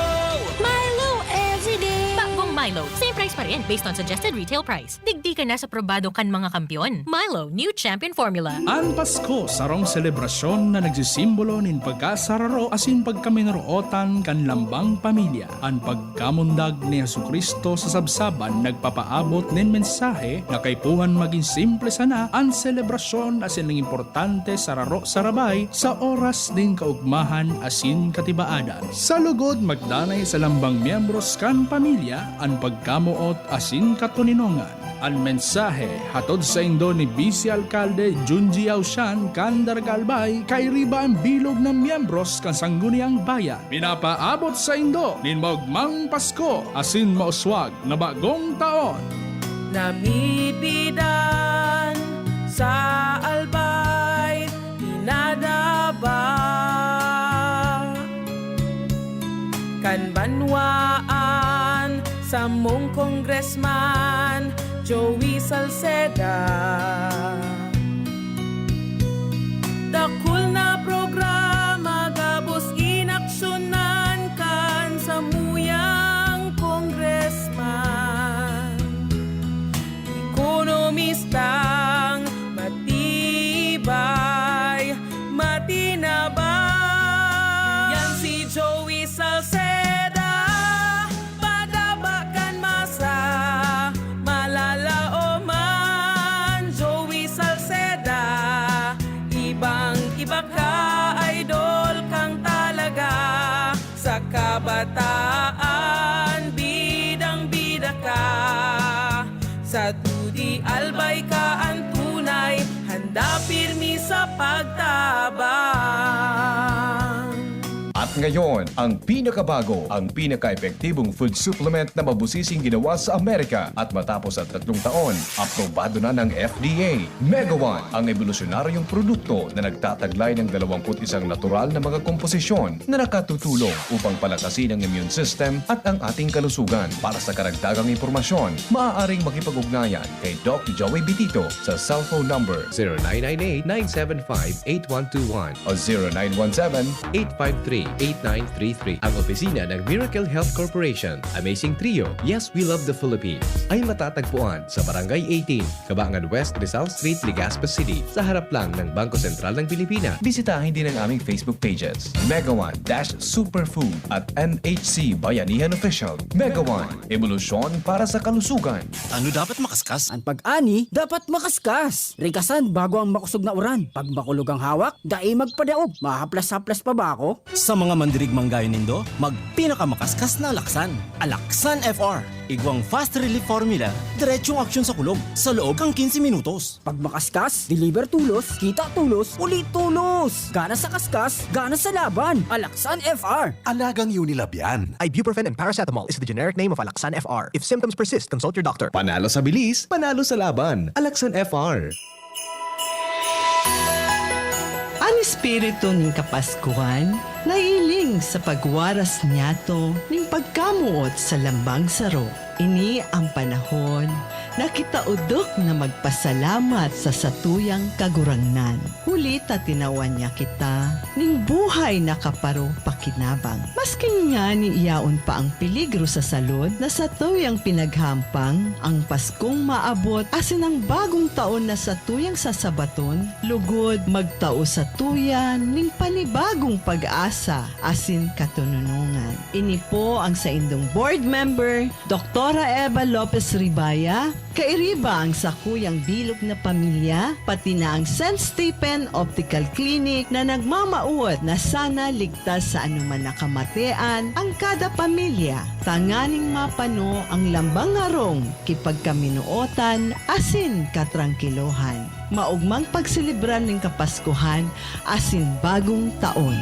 Milo every day. Bakbong Milo, same price pa rin based on suggested retail price. Digdi ka na sa probado kan mga kampeon. Milo, new champion formula. An Pasko, sarong selebrasyon na nagsisimbolo nin pagkasararo asin pagkaminarootan kan lambang pamilya. An pagkamundag ni Jesu-Cristo sa sabsaban nagpapaabot nin mensahe na kaipuhan magin simple sana an selebrasyon asin ang importante sararo sarabay sa oras nin kaugmahan asin katibaadan. Sa lugod, magdanay sa lambang miyembros kan pamilya an pagkamoot asin katoninongan. An mensahe hatod saindo ni Vice Alkalde Junji Ausian kan Daraga Albay, kairiba an bilog na miyembros kan Sangguniang Bayan. Pinapaabot saindo nin maogmang Pasko asin mauswag na bagong taon. Namibidan sa Albay, pinadaba kan banwaan, samong Congressman Joey Salceda. Dakul na programa gabos inaksyonan kan samuyang Congressman. Ekonomistang matibay, matinabang. Yan si Joey Salceda, padaba kan masa, malalaoman. Joey Salceda, ibang-iba ka, idol kang talaga. Sa kabataan, bidang-bida ka. Sa dudi, Albay ka an tunay, handa pirmi sa pagtabang. At ngayon, ang pinakabago, ang pinaka-epektibong food supplement na mabusising ginawa sa Amerika. At matapos ang tatlong taon, aprobado na ng F D A. Mega One, ang ebolusyonaryong produkto na nagtataglay ng dalawampu't isang natural na mga komposisyon na nakatutulong upang palakasin ang immune system at ang ating kalusugan. Para sa karagdagang impormasyon, maaaring makipag-ugnayan kay Doc Joey Bitito sa cellphone number zero nine nine eight, nine seven five, eight one two one o zero nine one seven, eight five three, eight nine three three. Ang opisina ng Miracle Health Corporation, Amazing Trio, Yes, We Love the Philippines, ay matatagpuan sa Barangay eighteen, Cabangan West, Rizal Street, Legazpi City, sa harap lang ng Bangko Sentral ng Pilipinas. Bisitahin din ang aming Facebook pages, Mega One dash Superfood at M H C Bayanihan Official. Mega One, ebolusyon para sa kalusugan. Ano dapat makaskas? An pag-ani dapat makaskas. Rigasan bago ang makosog na uran. Pag makulog ang hawak, dai magpadaog. Mahaplas-haplas pa ba ako? Sa mga mandirigmang gayo nindo, magpinakamakaskas na Alaksan. Alaksan F R. Igwang fast relief formula, diretsong aksyon sa kulog, sa loob kan quince minutos. Pag makaskas, deliver tolos, kita tolos, uli tolos! Gana sa kaskas, gana sa laban! Alaksan F R! Alagang Unilab yan. Ibuprofen and paracetamol is the generic name of Alaxan F R. If symptoms persist, consult your doctor. Panalo sa bilis, panalo sa laban. Alaxan F R. An espiritu nin Kapaskuhan nahihiling sa pagwaras niyato nin pagkamoot sa lambang saro. Ini an panahon na kita odok na magpasalamat sa satuyang Kagurangnan, huli ta tinawan niya kita nin buhay na kaparo pakinabang. Maski ngani yaon pa ang peligro sa salud na satuyang pinaghahampang, ang Paskong maabot asin ang bagong taon na satuyang sasabaton, lugod magtao satuya nin panibagong pag-asa asin katononongan. Ini po ang saindong board member, Doktora Eva Lopez Ribaya, kairiba ang sakuyang bilog na pamilya, pati na ang Saint Stephen Optical Clinic na nagmamawot na sana ligtas sa anuman na kamatean ang kada pamilya, tanganing mapano ang lambang harong ki pagkaminootan asin katrangkilohan. Maogmang pagselebrar nin Kapaskuhan asin Bagong Taon.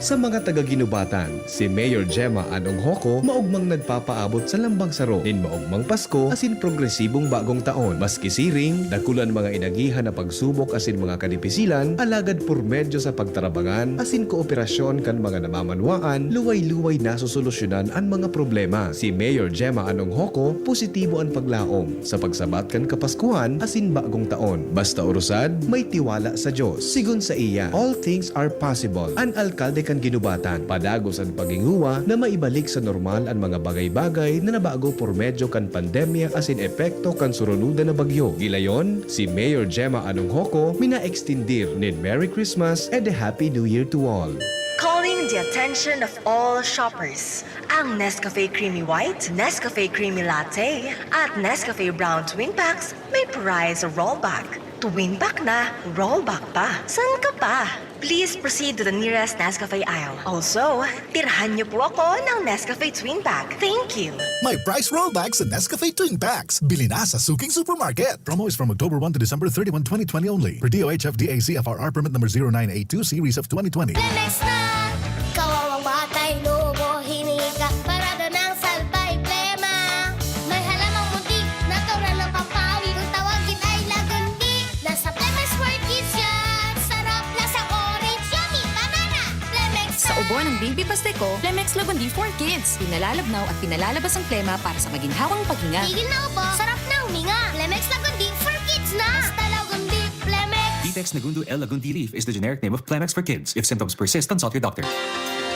Sa mga taga-Guinobatan, si Mayor Gemma Anong Hoco maogmang nagpapaabot sa lambang saro nin maogmang Pasko asin progresibong Bagong Taon. Maski siring, dakul an mga inagihan na pagsubok asin mga kadipisilan, alagad por medyo sa pagtarabangan asin kooperasyon kan mga namamanwaan, luway-luway nasosolusyonan an mga problema. Si Mayor Gemma Anong Hoco, positibo an paglaom sa pagsabat kan Kapaskuhan asin Bagong Taon. Basta orosad, may tiwala sa Dios. Sigon saiya, all things are possible. An alkalde kan Guinobatan, padagos an paghingowa na maibalik sa normal an mga bagay-bagay na nabago por medyo kan pandemya asin epekto kan surunodan na bagyo. Gilayon, si Mayor Gemma Anong Hoco mina-extindir nin Merry Christmas and a Happy New Year to all. Calling the attention of all shoppers. Ang Nescafe Creamy White, Nescafe Creamy Latte, at Nescafe Brown Twin Packs may prize rollback. Twin pack na, rollback pa. San ka pa? Please proceed to the nearest Nescafe aisle. Also, tirhan niyo po ako ng Nescafe Twin Pack. Thank you! May price rollback sa Nescafe Twin Packs. Bili na sa suking supermarket. Promo is from October one to December thirty-one, twenty twenty only. Per D O H F D A C F R R permit number zero nine eight two series of twenty twenty. Lemex na! Kawawang batay, lobo, hinika, parada ng salbay, plema. May halamang muntik, natural na pampawi. Kung tawagin ay lagundi, nasa Lemex for Kids yan. Sarap, lasang orange, yummy, banana. Lemex Sa na! Ubo ng Baby Pasteco, Lemex Lagundi for Kids. Pinalalabnaw at pinalalabas ang plema para sa maginhawang paghinga. Tigil na ubo, sarap na huminga. Lemex Lagundi for Kids na! Basta Lagundi, Lemex! Ditex Negundo L Lagundi leaf is the generic name of Plemex for kids. If symptoms persist, consult your doctor.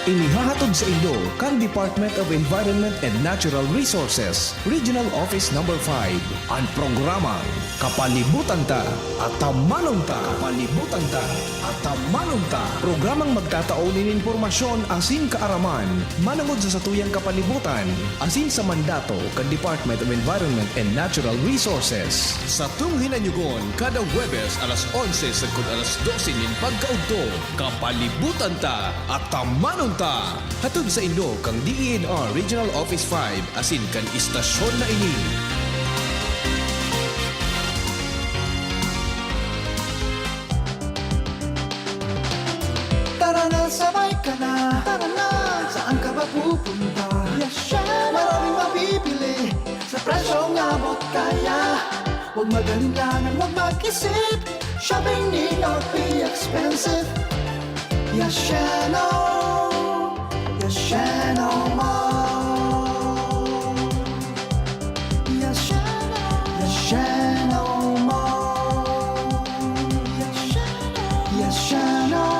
Inihahatod saindo kan Department of Environment and Natural Resources, Regional Office Number five, an programang Kapalibutan Ta, Atamanon Ta. Kapalibutan Ta, Atamanon Ta. Programang magtatao nin impormasyon asin kaaraman manongod sa satuyang kapalibutan asin sa mandato kan Department of Environment and Natural Resources. Satong hinanyugon kada Huwebes alas onse sagkod alas dose nin pagkaudto. Kapalibutan Ta, Atamanon Ta! Hatod saindo kan D E N R Regional Office five asin kan istasyon na ini. Tara na, sabay ka na. Tara na, saan ka ba pupunta? Yes, syempre. Maraming mabibili sa presyong abot kaya. Huwag mag-alinlangan, huwag mag-isip. Shopping need not be expensive. Yasheno, Yasheno Mall. Yasheno, Yasheno Mall. Yasheno, Yasheno.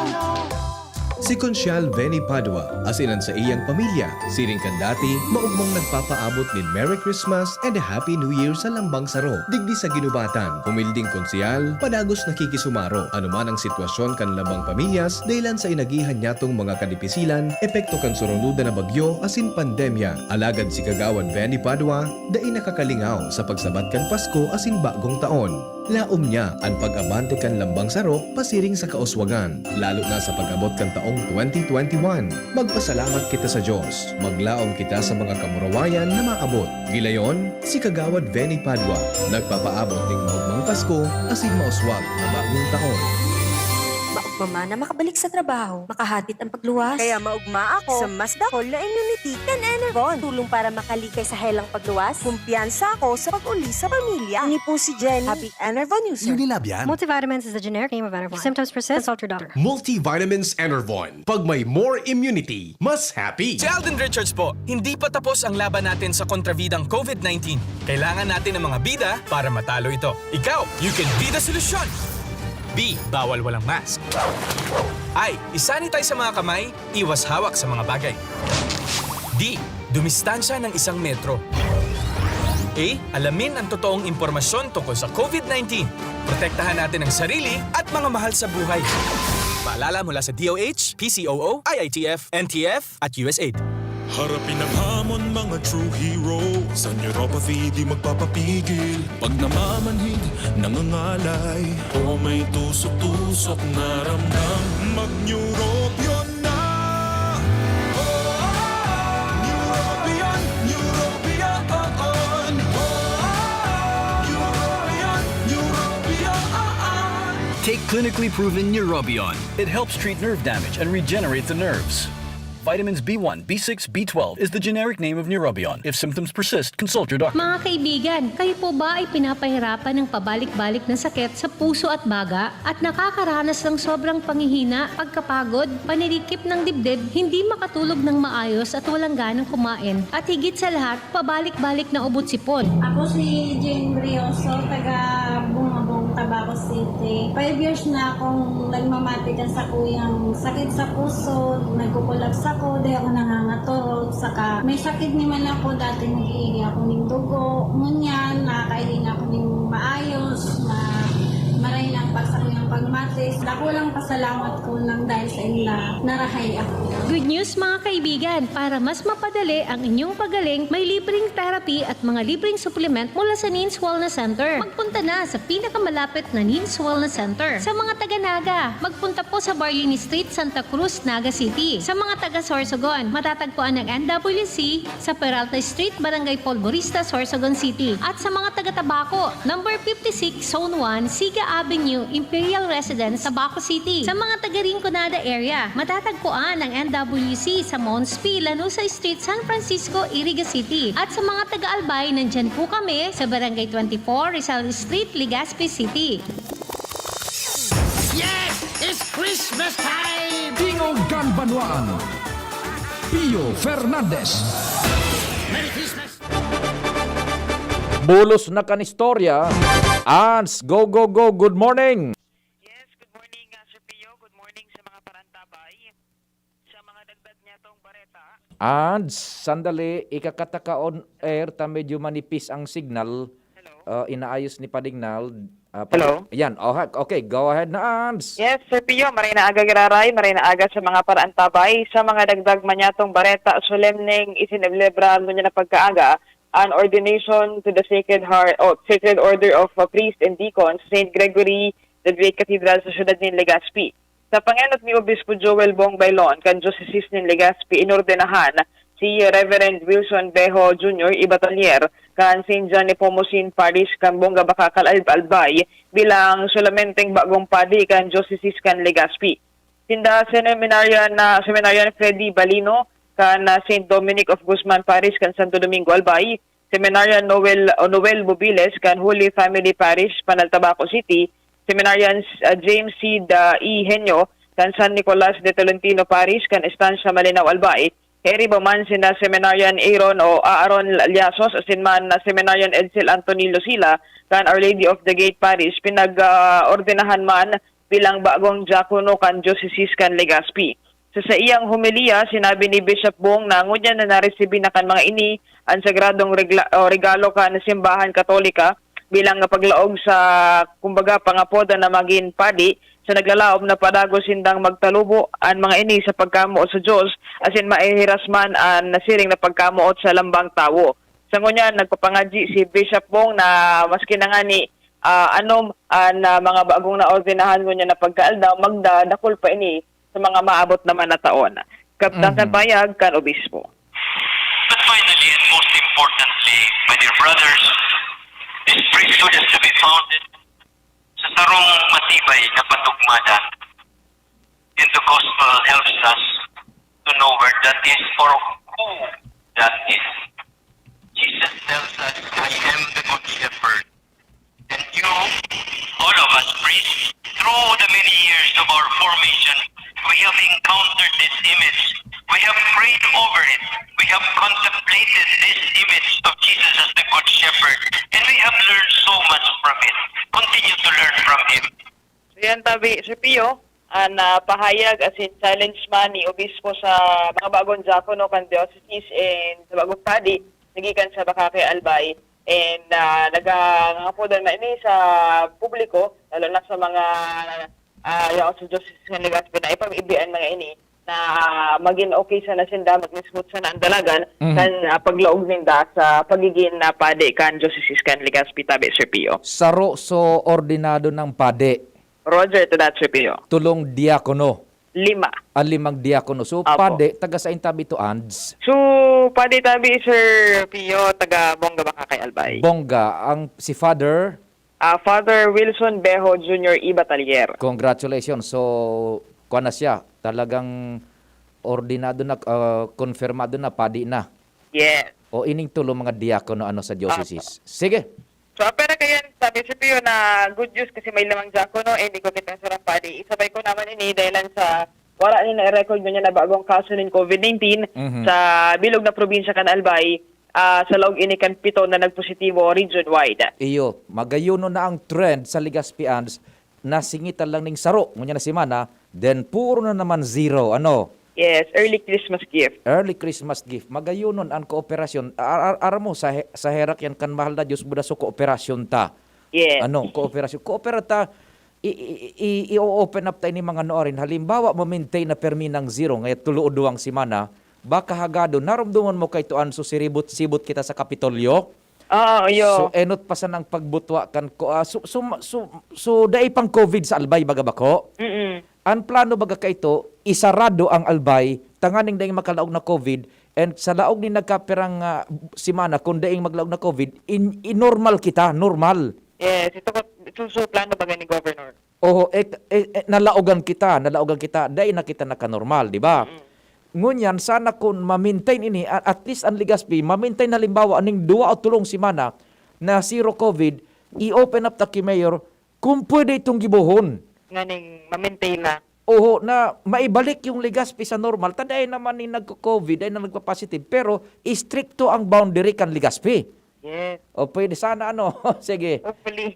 Si Konsyal Benny Padua asin an saiyang pamilya, siring kan dati, maogmang nagpapaabot nin Merry Christmas and a Happy New Year sa Lambang Saro, digdi sa Guinobatan. Humilding Konsyal, padagos nakikisumaro, anoman an sitwasyon kan lambang pamilyas, dahelan sa inagihan niyatong mga kadipisilan, epekto kan surunodan na bagyo asin pandemya. Alagad si Kagawad Benny Padua, dai nakakalingaw sa pagsabat kan Pasko asin Bagong Taon. Laom niya an pag-abante kan Lambang Saro pasiring sa kauswagan, lalo na sa pag-abot kan taong twenty twenty-one. Magpasalamat kita sa Dios, maglaom kita sa mga kamurawayan na maabot. Gilayon, si Kagawad Benny Padua, nagpapaabot nin maogmang Pasko asin mauswag na Bagong Taon. Maogma man na makabalik sa trabaho, makahatid ang pagluwas. Kaya maogma ako sa mas dakul na immunity kan Enervon. Tulong para makalikay sa helang pagluwas. Kumpiyansa ako sa pag-uli sa pamilya. Ini po si Jenny. Happy Enervon user. Unilab yan. Multivitamins is the generic name of Enervon. If symptoms persist, consult your doctor. Multivitamins Enervon. Pag may more immunity, mas happy. Si Alden Richards po. Hindi pa tapos ang laban natin sa kontrabidang covid nineteen. Kailangan natin ng mga bida para matalo ito. Ikaw, you can be the solution! B, bawal walang mask. I, isanitize sa mga kamay, iwas hawak sa mga bagay. D, dumistansya ng isang metro. A, alamin ang totoong impormasyon tungkol sa covid nineteen. Protektahan natin ang sarili at mga mahal sa buhay. Paalala mula sa D O H, P C O O, I I T F, N T F, at U S A I D. Harapin ang hamon, mga true hero. Sa neuropathy, di magpapapigil. Pag namamanhid, nangangalay, o may tusok-tusok na ramdam, mag-Neurobion na! Neurobion, Neurobion, Neurobion, Neurobion. Take clinically proven Neurobion. It helps treat nerve damage and regenerate the nerves. Vitamins B one, B six, B twelve is the generic name of Neurobion. If symptoms persist, consult your doctor. Mga kaibigan, kayo po ba ay pinapahirapan ng pabalik-balik na sakit sa puso at baga at nakakaranas ng sobrang panghihina, pagkapagod, panirikip ng dibdib, hindi makatulog ng maayos at walang ganang kumain, at higit sa lahat, pabalik-balik na ubo-sipon? Ako si Jane Brioso, taga Bungabong, Tabaco City. Five years na akong nagmamati kan sakuyang sakit sa puso, nagkukulaps ako, di ako nangangatorog, saka may sakit naman ako, dati nag-iihi ako ning dugo. Ngunyan, nakakaihi na ako ning maayos, na maray lang pagsakuyang pagmati. Dakulang pasalamat ko nang dahil sa inda, narahay ako. Good news, mga kaibigan! Para mas mapadali ang inyong pagaling, may libreng therapy at mga libreng supplement mula sa Nins Wellness Center. Magpunta na sa pinakamalapit na Nins Wellness Center. Sa mga taga Naga, magpunta po sa Barlini Street, Santa Cruz, Naga City. Sa mga taga Sorsogon, matatagpuan ang N W C sa Peralta Street, Barangay Polvorista, Sorsogon City. At sa mga taga Tabaco, number fifty-six, Zone one, Siga Avenue, Imperial Residence, Tabaco City. Sa mga taga Rinconada area, matatagpuan ang N W C sa Mons P, Lanuza Street, San Francisco, Iriga City. At sa mga taga Albay, nandyan po kami sa Barangay twenty-four, Rizal Street, Legazpi City. Yes! It's Christmas time! Tingog kan Banwaan, Pio Fernandez. Merry Christmas! Bulos na kan istorya. Ans, go, go, go. Good morning. Yes, good morning, uh, Sir Pio. Good morning sa mga parantabay. Sa mga dagdag niya tong bareta. Ans, sandali, ikakataka on air ta medyo manipis ang signal. Hello? Uh, inaayos ni Pading Nald. Uh, pa- Hello? Yan, oh, ha- okay, go ahead na, Ans. Yes, Sir Pio, maray na aga giraray, maray na aga sa mga parantabay. Sa mga dagdag man niya tong bareta, solemneng isinelebra ngunyan na pagkaaga an ordination to the Sacred Heart, oh, Sacred Order of uh, Priests and Deacons, Saint Gregory the Great Cathedral sa siyudad nin Legazpi. Sa pangenot ni Obispo Joel Bong Bailon kan Diocese nin Legazpi, inordenahan si Reverend Wilson Bejo Junior y Batalier kan Saint John Nepomucene Parish kan Bongga Bacacal, Al- Albay bilang solamenteng bagong padi kan Diocese kan Legazpi. Sinda Seminarian na Seminarian Freddy Balino kan ah, Saint Dominic of Guzman Parish kan Santo Domingo, Albay, Seminarian Noel o Noel Bubiles kan Holy Family Parish, Panal, Tabaco City, Seminarian ah, James Seed ah, E. Henyo kan San Nicolas de Tolentino Parish kan Estancia Malinao, Albay. Kairiba man sina Seminarian Aaron o Aaron Liasos asin man na Seminarian Edsel Antonillo Sila kan Our Lady of the Gate Parish, pinag-ordenahan man bilang bagong diakono kan Diocese kan Legazpi. Sa saiyang homilya, sinabi ni Bishop Bong na ngunyan na naresibi na kan mga ini an sagradong regla- o regalo kan simbahan Katolika bilang nga paglaog sa, kumbaga, pangapodan na magin padi, sa naglalaom na padagos sindang magtalubo an mga ini sa pagkamoot sa Dios asin maihiras man an nasiring na pagkamoot sa lambang tawo. Sa ngunyan, nagpapangadyi si Bishop Bong na maski na ngani ah, anom an ah, mga bagong naordenahan ngunyan na pagkaaldaw, magdadakul pa ini sa mga maabot naman na taon. Kabtang kan pahayag kan obispo. But finally and most importantly, my dear brothers, this priesthood is to be founded sa sarong matibay na patugmadan. And the gospel helps us to know where that is or who that is. Jesus tells us, "I am the good shepherd." And you, all of us priests, through the many years of our formation, we have encountered this image. We have prayed over it. We have contemplated this image of Jesus as the Good Shepherd. And we have learned so much from it. Continue to learn from Him. So yan tabi, Sir Pio, an ah, pahayag asin challenge man ni Obispo sa mga bagong diakono kan diocese and sa bagong padi nagikan sa Bacaque, Albay. And ah, nagangapodan man ini sa publiko, lalo na sa mga ah, yaon sa diocese kan Legazpi na ipag-ibi an mga ini na magin okay sana sinda, magin smooth sana ang dalagan Mhm. kan ah, paglaog ninda sa pagigin na padi kan diocese kan Legazpi tabi, Sir Pio. Saro so ordinado ng padi, Roger to that, Sir Pio. tulong diakono, Lima. ang limang diakono. So, Apo. padi, taga sain tabi to, Ands? So, padi tabi, Sir Pio, taga Bongga, Bacaque, Albay. Bongga, ang si Father? ah, Father Wilson Beho Junior E. Batalier. Congratulations. So, kuwan na siya. Talagang ordinado na, ah, konfirmado na, padi na. Yes. O ining tulo mga diakono ano sa diocese. Sige. So, apera kaya sabi si Pio na good news kasi may limang diakono, eh, hindi ko kita sarang padi. Isabay ko naman ini dahil sa wala ni na-record ngunyan na bagong kaso nin covid nineteen Mhm. sa bilog na probinsya kan Albay, ah, sa laog ini kan pito na nagpositibo region-wide. Iyo, magayonon na ang trend sa Legazpi, Ans, nasingitan lang ning saro, ngunyan na semana, then puro na naman zero. Ano? Yes, early Christmas gift. Early Christmas gift. Magayonon an kooperasyon. Ar-, ar-, aram mo, sa he-, sa herak yan kan mahal na Diyos, buda so kooperasyon ta. Yes. Ano, kooperasyon. Koopera ta, i-, i-, i-, i-open up ta ini mga noorin. Halimbawa, ma-maintain na permi ng zero, ngaya tulo o duwang semana, baka hagado, narumduman mo kay tuan, so siribot-sibot kita sa Kapitolyo. Oo, iyo. So, enot pa sanang pagbutwa kan ko, ah, so, so, so, so, dai pang covid sa Albay, baga bako? Mm-mm. Ang plano baga kaito, isarado ang Albay, tanganing daing makalaog na covid, and sa laog ni nagkapirang, ah, semana, kung daing maglaog na covid, in, in normal kita, normal. Yes, ito ko, so, so plano baga ni Governor. Oho, eh, eh, eh, nalaogan kita, nalaogan kita, dai na kita nakanormal, di ba? Mm. Ngunyan, sana kun ma-maintain ini, a-, at least ang Legazpi, ma-maintain halimbawa ning duwa o tulong semana na zero covid, i-open up ta ki Mayor, kung pwede itong gibohon. Nganing ma-maintain na. Oho, na maibalik yung Legazpi sa normal. Ta dai naman ni nagko-covid, dai na nagpa-positive, pero istrikto ang boundary kan Legazpi. Yes. O pwede sana, ano? Sige. Hopefully.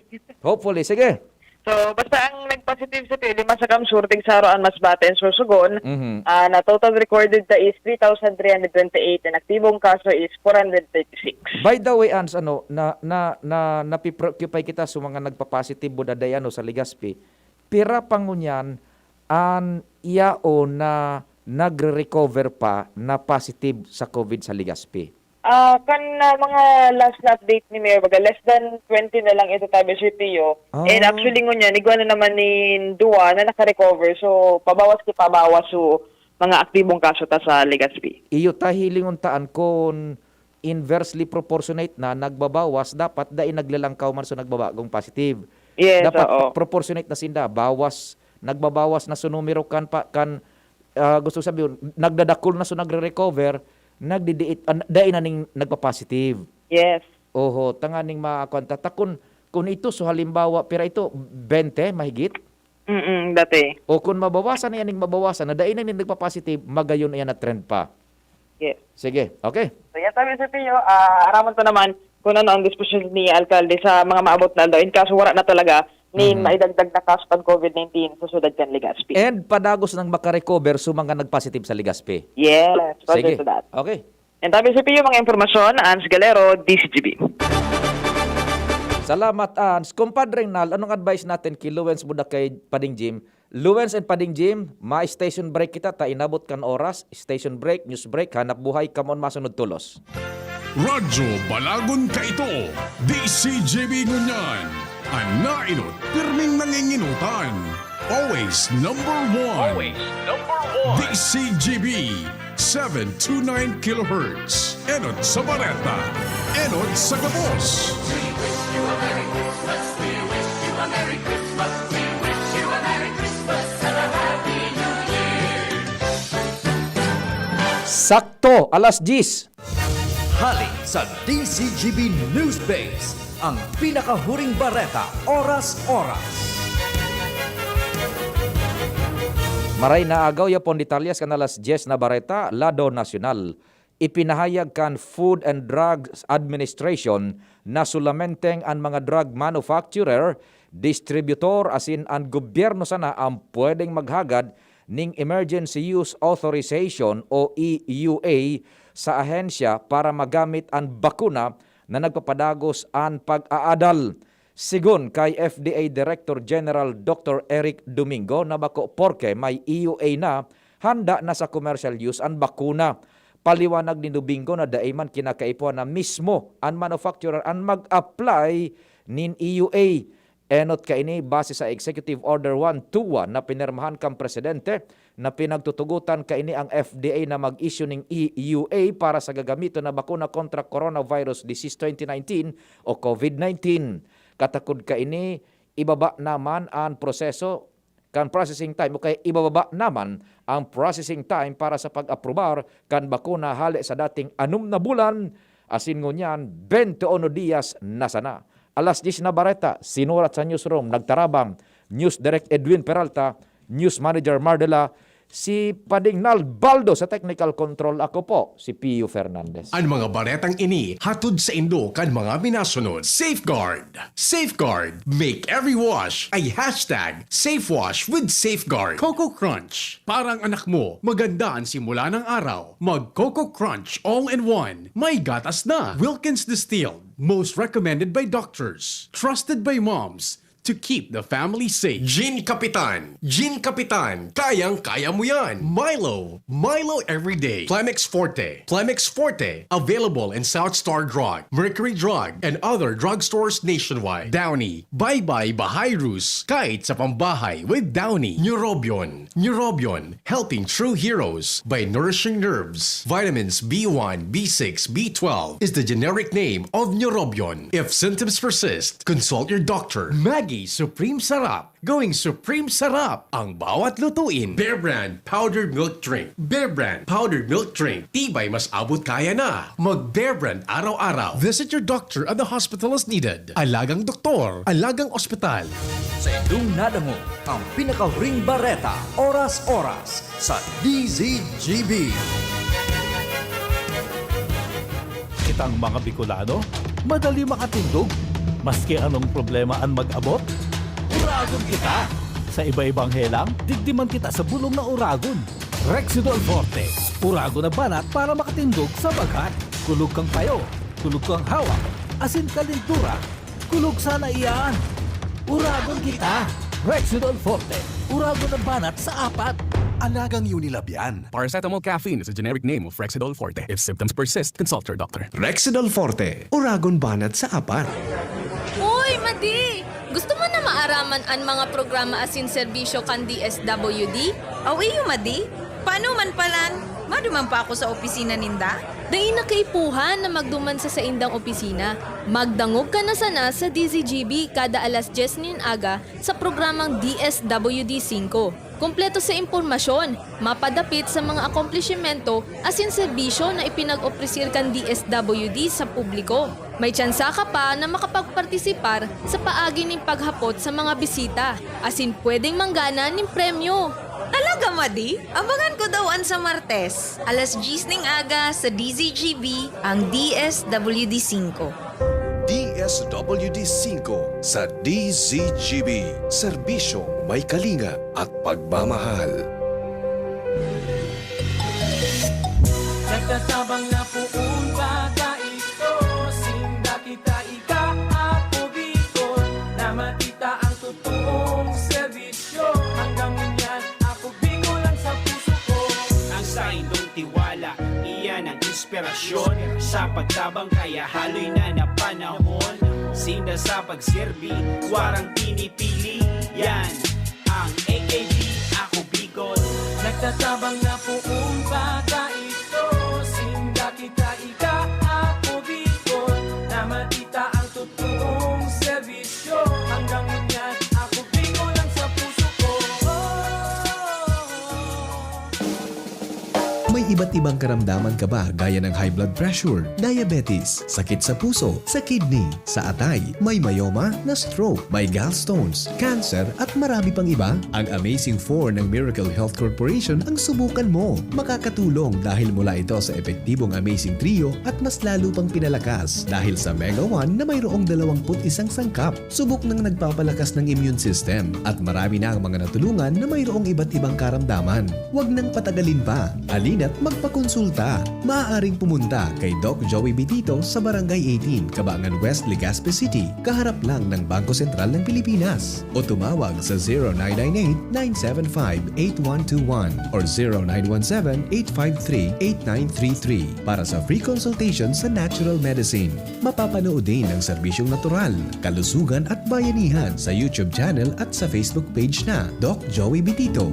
Hopefully, sige. So, basta ang nagpositive sa Pio, lima sa Kamsur, tig Saro an Masbate and Sorsogon, Mhm. ah, na total recorded na is three thousand three hundred twenty-eight and aktibong kaso is four hundred thirty-six. By the way, Ans, ano, na, na, na, napipreoccupy kita sa mga nagpa-positive buda dai, ano, sa Legazpi. Pira pa ngunyan an yaon na nagre-recover pa na positive sa covid sa Legazpi? Ah, kan, ah, mga last na update ni Mayor, baga less than twenty na lang ito, tabi si Pio. And Ah. actually, ngunyan, igwa na naman nin duwa na naka-recover. So, pabawas ki pabawas so mga aktibong kaso ta sa Legazpi. Iyo, ta hilingon taan kun inversely proportionate na nagbabawas, dapat dai naglalangkaw man so nagbabagong positive. Yes, Dapat oo. proportionate na sinda, bawas, nagbabawas na so numero kan pa, kan, ah, gusto sabihon, nagdadakul na so nagre-recover, nagdidiit, an-, dai na ning nagpa-positive. Yes. Oho, tanganing makuan ta. Ta kun, kun ito, so halimbawa, pira ito, bente, mahigit? Mm, dati. O kun mabawasan na yan, ning mabawasan na, dai na ning nagpa-positive, magayon na yan na trend pa. Yes. Sige, okay. So, yan sabi sa Pio, ah, araman pa naman kung ano ang disposisyon ni Alkalde sa mga maabot na aldaw. In kaso wala na talaga nin Mhm. maidagdag na kaso kan covid nineteen sa siyudad kan Legazpi. And padagos nang makarecover sa mga nagpositive sa Legazpi. Yes, Roger Sige. to that. Okay. And sabi sa Pio, mga impormasyon, Ans Galero, D C G B. Salamat, Ans. Kumpadre Nal, anong advice natin kay Luwens Buda kay Pading Jim? Luwens and Pading Jim, ma-station break kita ta inabot kan oras. Station break, news break, hanap buhay, come on, masunod tolos. Radyo Balagon kaito, D C G B ngunyan. An naenot, pirming nangingenotan. Always number one. Always number one. D C G B, seven two nine kilohertz. Enot sa bareta, enot sa gabos. Sakto, alas diyes. Hali sa D C G B News Base, ang pinakahuring bareta, oras-oras. Maray na agaw, yapon detalyes kan alas diyes na bareta, lado nasyonal. Ipinahayag kan Food and Drugs Administration na solamenteng an mga drug manufacturer, distributor asin an gobyerno sana ang pwedeng maghagad ning Emergency Use Authorization o E U A sa ahensya para magamit an bakuna na nagpapadagos an pag-aadal. Sigon kay F D A Director General Doctor Eric Domingo na bako porke may E U A na, handa na sa commercial use an bakuna. Paliwanag ni Domingo na dai man kinakaipuhan na mismo an manufacturer an mag-apply nin E U A. Enot kaini base sa Executive Order one two one na pinirmahan kan Presidente, na pinagtutugotan kaini ang F D A na mag-issue ning E U A para sa gagamiton na bakuna kontra Coronavirus Disease twenty nineteen o covid nineteen. Katakod kaini, ibaba naman an proseso kan processing time, o kaya ibababa naman ang processing time para sa pag-aprobar kan bakuna hale sa dating anom na bulan, asin ngunyan, bente uno dias na sana. Alas diyes na bareta, sinurat sa newsroom, nagtarabang, News Direct Edwin Peralta, News Manager Mardela, si Pading Nalbaldo sa technical control, ako po, si Pio Fernandez. An mga baretang ini hatod saindo kan mga minasunod. Safeguard. Safeguard. Make every wash a hashtag safe wash with Safeguard. Coco Crunch. Parang anak mo, maganda ang simula ng araw. Mag Coco Crunch all in one. May gatas na. Wilkins Distilled. Most recommended by doctors. Trusted by moms. To keep the family safe. Gin Kapitan. Gin Kapitan. Kayang-kaya mo yan. Milo. Milo every day. Plemex Forte. Plemex Forte. Available in South Star Drug, Mercury Drug, and other drugstores nationwide. Downy. Bye-bye Bahayrus. Kahit sa pambahay with Downy. Neurobion. Neurobion. Helping true heroes by nourishing nerves. Vitamins B one, B six, B twelve is the generic name of Neurobion. If symptoms persist, consult your doctor. Maggi Supreme Sarap. Going Supreme Sarap ang bawat lutuin. Bear Brand Powdered Milk Drink. Bear Brand Powdered Milk Drink. Tibay mas abot kaya na. Mag Bear Brand araw-araw. Visit your doctor at the hospital as needed. Alagang doktor, alagang ospital. Sa indong nadangog ang pinakahuring bareta, oras-oras sa D Z G B. Kitang mga Bicolano, madali makatindog. Maski anong problema an mag-abot, uragon kita. Sa iba-ibang helang, digdi man kita sa bulong na uragon. Rexidol Forte, uragon na banat para makatindog sa baghat. Kulog kang payo, kulog kang hawak, asin kalintura. Kulog sana iyan! Uragon kita! Rexidol Forte, uragon na banat sa apat. Alagang Unilab yan. Paracetamol caffeine is a generic name of Rexidol Forte. If symptoms persist, consult your doctor. Rexidol Forte, uragon banat sa apat. Uy, Madi! Gusto mo na maaraman an mga programa asin serbisyo kan D S W D? Aw iyo, Madi? Paano man palan? Maduman pa ako sa opisina ninda? Dai na kaipuhan na magduman sa saindang opisina. Magdangog ka na sana sa D Z G B kada alas dyes nin aga sa programang D S W D singko. Kompleto sa impormasyon, mapadapit sa mga akomplishimento asin serbisyo na ipinag-opresir kan D S W D sa publiko. May tsansa ka pa na makapagpartisipar sa paagi nin paghapot sa mga bisita, asin pwedeng manggana nin premyo. Talaga, Madi? Abangan ko daw an sa Martes, alas dyes ning aga sa D Z G B, ang D S W D singko. D S W D singko sa D Z G B, serbisyong may kalinga at pagmamahal. Nagtatabang na poon pa kaitos, sinda kita ika, ako Bicol, na matita ang totoong serbisyo. Hanggang ngunyan, ako Bicol lang sa puso ko. Ang saindong tiwala, iyan ang inspirasyon sa pagtabang, kaya haloy na na panahon. Sinda sa pagserbi, warang pinipili, yan ang A K B, ako Bicol. Nagtatabang na poon pa kaitos, sinda kita ika, ako Bicol, na matita ang totoong serbisyo. Hanggang ngunyan, ako Bicol lang sa puso ko. May iba't ibang karamdaman ka ba, gaya ng high blood pressure, diabetes, sakit sa puso, sa kidney, sa atay, may myoma, na stroke, may gallstones, cancer, at marami pang iba? Ang Amazing Four ng Miracle Health Corporation ang subukan mo. Makakatulong dahil mula ito sa epektibong Amazing Trio at mas lalo pang pinalakas dahil sa Mega One na mayroong dalawampu't isang sangkap. Subok nang nagpapalakas ng immune system at marami na ang mga natulungan na mayroong iba't ibang karamdaman. Huwag nang patagalin pa. Halina't magpakonsulta. Maaaring pumunta kay Doc Joey Bitito sa Barangay eighteen, Cabangan West, Legazpi City, kaharap lang ng Bangko Sentral ng Pilipinas. O tumawag sa zero nine nine eight, nine seven five, eight one two one or zero nine one seven, eight five three, eight nine three three para sa free consultation sa natural medicine. Mapapanood din ang serbisyong natural, kalusugan at bayanihan sa YouTube channel at sa Facebook page na Doc Joey Bitito.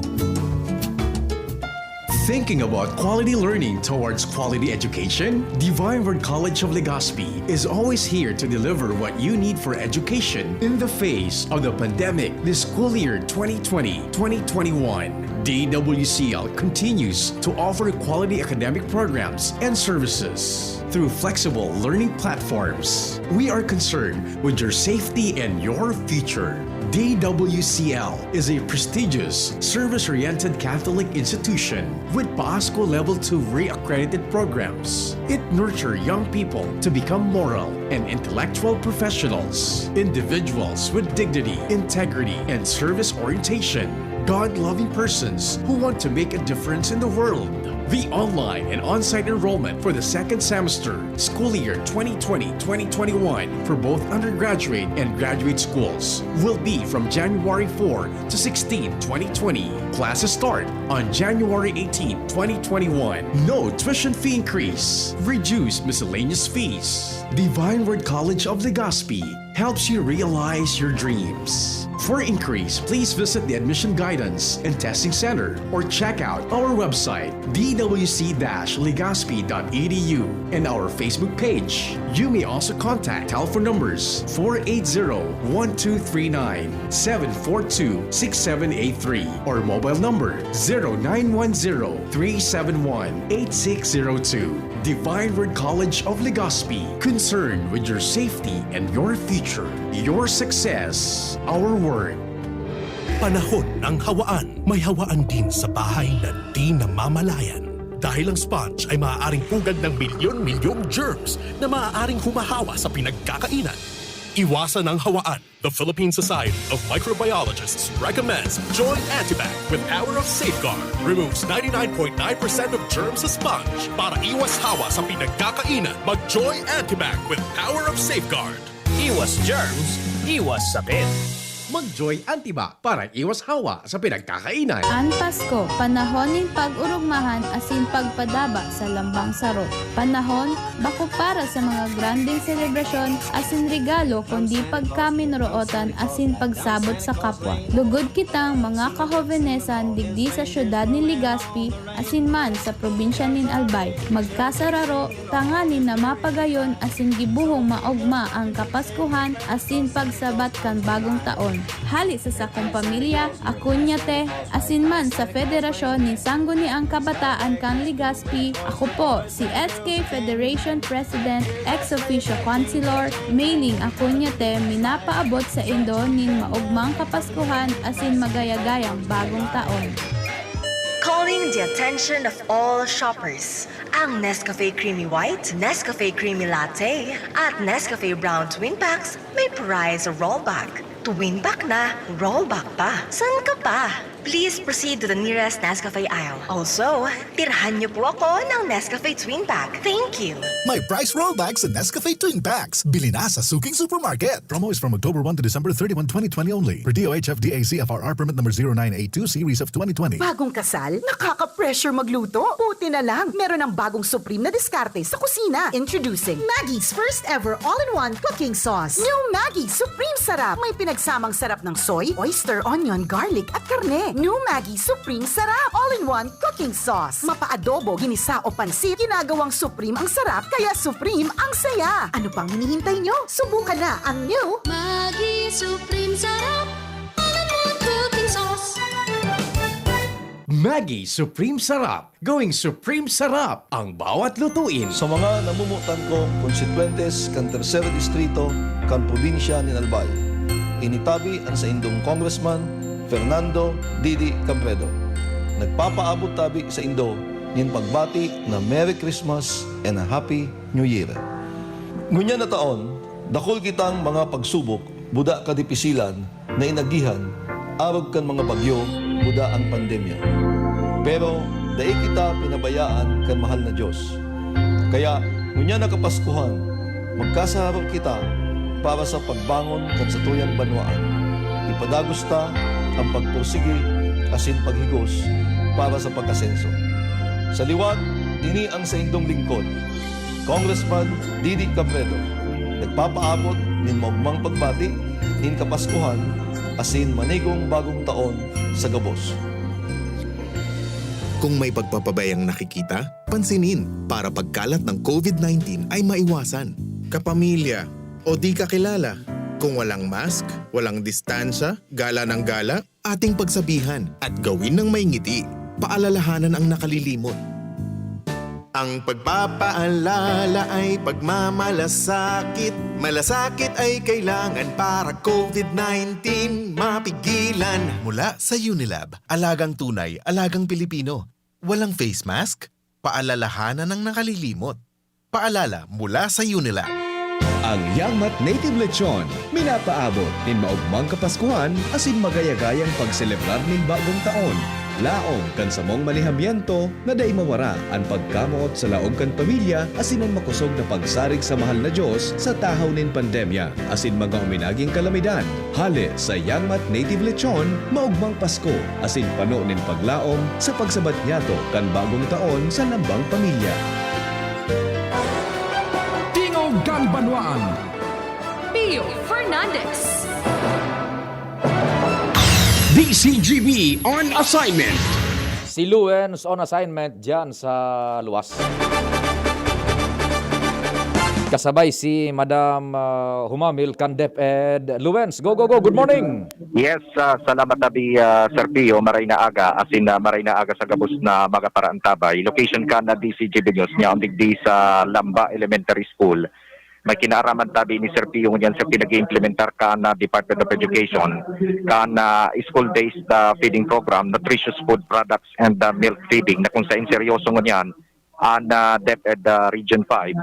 Thinking about quality learning towards quality education? Divine Word College of Legazpi is always here to deliver what you need for education in the face of the pandemic this school year twenty twenty, twenty twenty-one. D W C L continues to offer quality academic programs and services through flexible learning platforms. We are concerned with your safety and your future. D W C L is a prestigious, service-oriented Catholic institution with PASCO Level two re-accredited programs. It nurtures young people to become moral and intellectual professionals, individuals with dignity, integrity, and service orientation. God-loving persons who want to make a difference in the world. The online and on-site enrollment for the second semester, school year twenty twenty, twenty twenty-one, for both undergraduate and graduate schools will be from January four to sixteen, twenty twenty. Classes start on January eighteenth, twenty twenty-one. No tuition fee increase. Reduced miscellaneous fees. Divine Word College of Legazpi helps you realize your dreams. For inquiries, please visit the Admission Guidance and Testing Center or check out our website, d w c dash legazpi dot e d u, and our Facebook page. You may also contact telephone numbers four eight zero, one two three nine, seven four two, six seven eight three or mobile number zero nine one zero, three seven one, eight six zero two. Divine Word College of Legazpi, concerned with your safety and your future. Your success, our word. Panahon ng hawaan. May hawaan din sa bahay na di namamalayan. Dahil ang sponge ay maaaring pugad ng milyon-milyong germs na maaaring humahawa sa pinagkakainan. Iwasan ang hawaan. The Philippine Society of Microbiologists recommends Joy Antibac with Power of Safeguard. Removes ninety-nine point nine percent of germs sa sponge. Para iwas hawa sa pinagkakainan, mag Joy Antibac with Power of Safeguard. Iwas germs, iwas sakit. Mag-Joy Antibac para iwas hawa sa pinagkakainan. An Pasko, panahon nin pag-orogmahan asin pagpadaba sa lambang saro. Panahon, bako para sa mga grandeng selebrasyon asin regalo, kundi pagkaminorootan asin pagsabot sa kapwa. Lugod kitang mga kahobenesan digdi sa siyudad nin Legazpi asin man sa probinsya nin Albay. Magkasararo, tanganing na mapagayon asin gibohong maogma an Kapaskuhan asin pagsabat kan Bagong Taon. Hali sa sakong pamilya, Acuñate, asin man sa Federasyon nin Sangguniang Kabataan kan Legazpi, ako po, si S K Federation President Ex Officio Councilor, Meiling Acuñate, minapaabot saindo nin maogmang Kapaskuhan asin magayagayang Bagong Taon. Calling the attention of all shoppers. Ang Nescafe Creamy White, Nescafe Creamy Latte, at Nescafe Brown Twin Packs may prize rollback. Twin Pack na, rollback pa. San ka pa? Please proceed to the nearest Nescafe aisle. Also, tirhan niyo po ako ng Nescafe Twin Pack. Thank you! May prize rollback sa Nescafe Twin Packs. Bili na sa suking supermarket. Promo is from October one to December thirty-one, twenty twenty only. Per D O H F D A C F R R permit number zero nine eight two series of twenty twenty. Bagong kasal? Nakaka-pressure magluto? Buti na lang, meron ng bagong supreme na diskarte sa kusina. Introducing Maggie's first ever all-in-one cooking sauce. New Maggie Supreme Sarap. May pinagsamang sarap ng soy, oyster, onion, garlic, at karne. New Maggie Supreme Sarap. All-in-one cooking sauce. Mapa-adobo, ginisa o pansit, ginagawang supreme ang sarap, kaya supreme ang saya. Ano pang hinihintay nyo? Subukan na ang new Maggi Supreme Sarap. All-in-one cooking sauce. Maggi Supreme Sarap. Going Supreme Sarap ang bawat lutuin. Sa mga namumutan kong konstituyentes kan Tercer Distrito kan probinsya nin Albay, ini tabi an saindong Congressman Fernando Didi Cabredo. Nagpapaabot tabi saindo nin pagbati na Merry Christmas and a Happy New Year. Ngunyan na taon, dakul kitang mga pagsubok, buda kadipisilan, na inagihan arog kan mga bagyo buda an pandemya. Pero dai kita pinabayaan kan mahal na Dios. Kaya, ngunyan na Kapaskuhan, magkasararo kita para sa pagbangon kan satuyang banwaan. Ipadagos ta an pagpursigi asin paghigos para sa pag-asenso. Sa liwat, ini an saindong lingkod, Congressman Didi Cabredo, nagpapaabot nin maogmang pagbati nin Kapaskuhan asin manigong Bagong Taon sa gabos. Kung may pagpapabayang nakikita, pansinin para pagkalat ng COVID nineteen ay maiwasan. Kapamilya o di kakilala, kung walang mask, walang distansya, gala ng gala, ating pagsabihan at gawin ng may ngiti. Paalalahanan ang nakalilimot. Ang pagpapaalala ay pagmamalasakit. Malasakit ay kailangan para COVID nineteen mapigilan. Mula sa Unilab, alagang tunay, alagang Pilipino. Walang face mask? Paalalahanan ang nakalilimot. Paalala mula sa Unilab. Ang Yangmat Native Lechon, minapaabot nin maogmang Kapaskuhan asin magayagayang pagselebrar nin bagong taon. Laom kan samong manihamiento na dai mawara an pagkamoot sa laog kan pamilya asin an makosog na pagsarig sa mahal na Dios sa tahaw nin pandemya asin mga uminaging kalamidad. Hale sa Yangmat Native Lechon, maogmang Pasko asin pano nin paglaom sa pagsabat niyato kan bagong taon sa lambang pamilya. Tingog kan Banwaan. Pio Fernandez. D C G B on assignment. Si Luens on assignment dyan sa luwas. Kasabay si Madam, ah, Humamil kan DepEd. Luens, go, go, go. Good morning. Yes, ah, salamat tabi, ah, Sir Pio. Maray na aga, asin, ah, maray na aga sa gabos na mga paraantabay. Location kan na D C G B News niya, digdi sa Lamba Elementary School. May kinaaraman tabi ni Sir Pio ngunyan sa pinag-iimplementar kan na Department of Education, kan na school-based, ah, feeding program, nutritious food products, and, ah, milk feeding, na kung sain seryoso ngunyan an, ah, DepEd, ah, Region five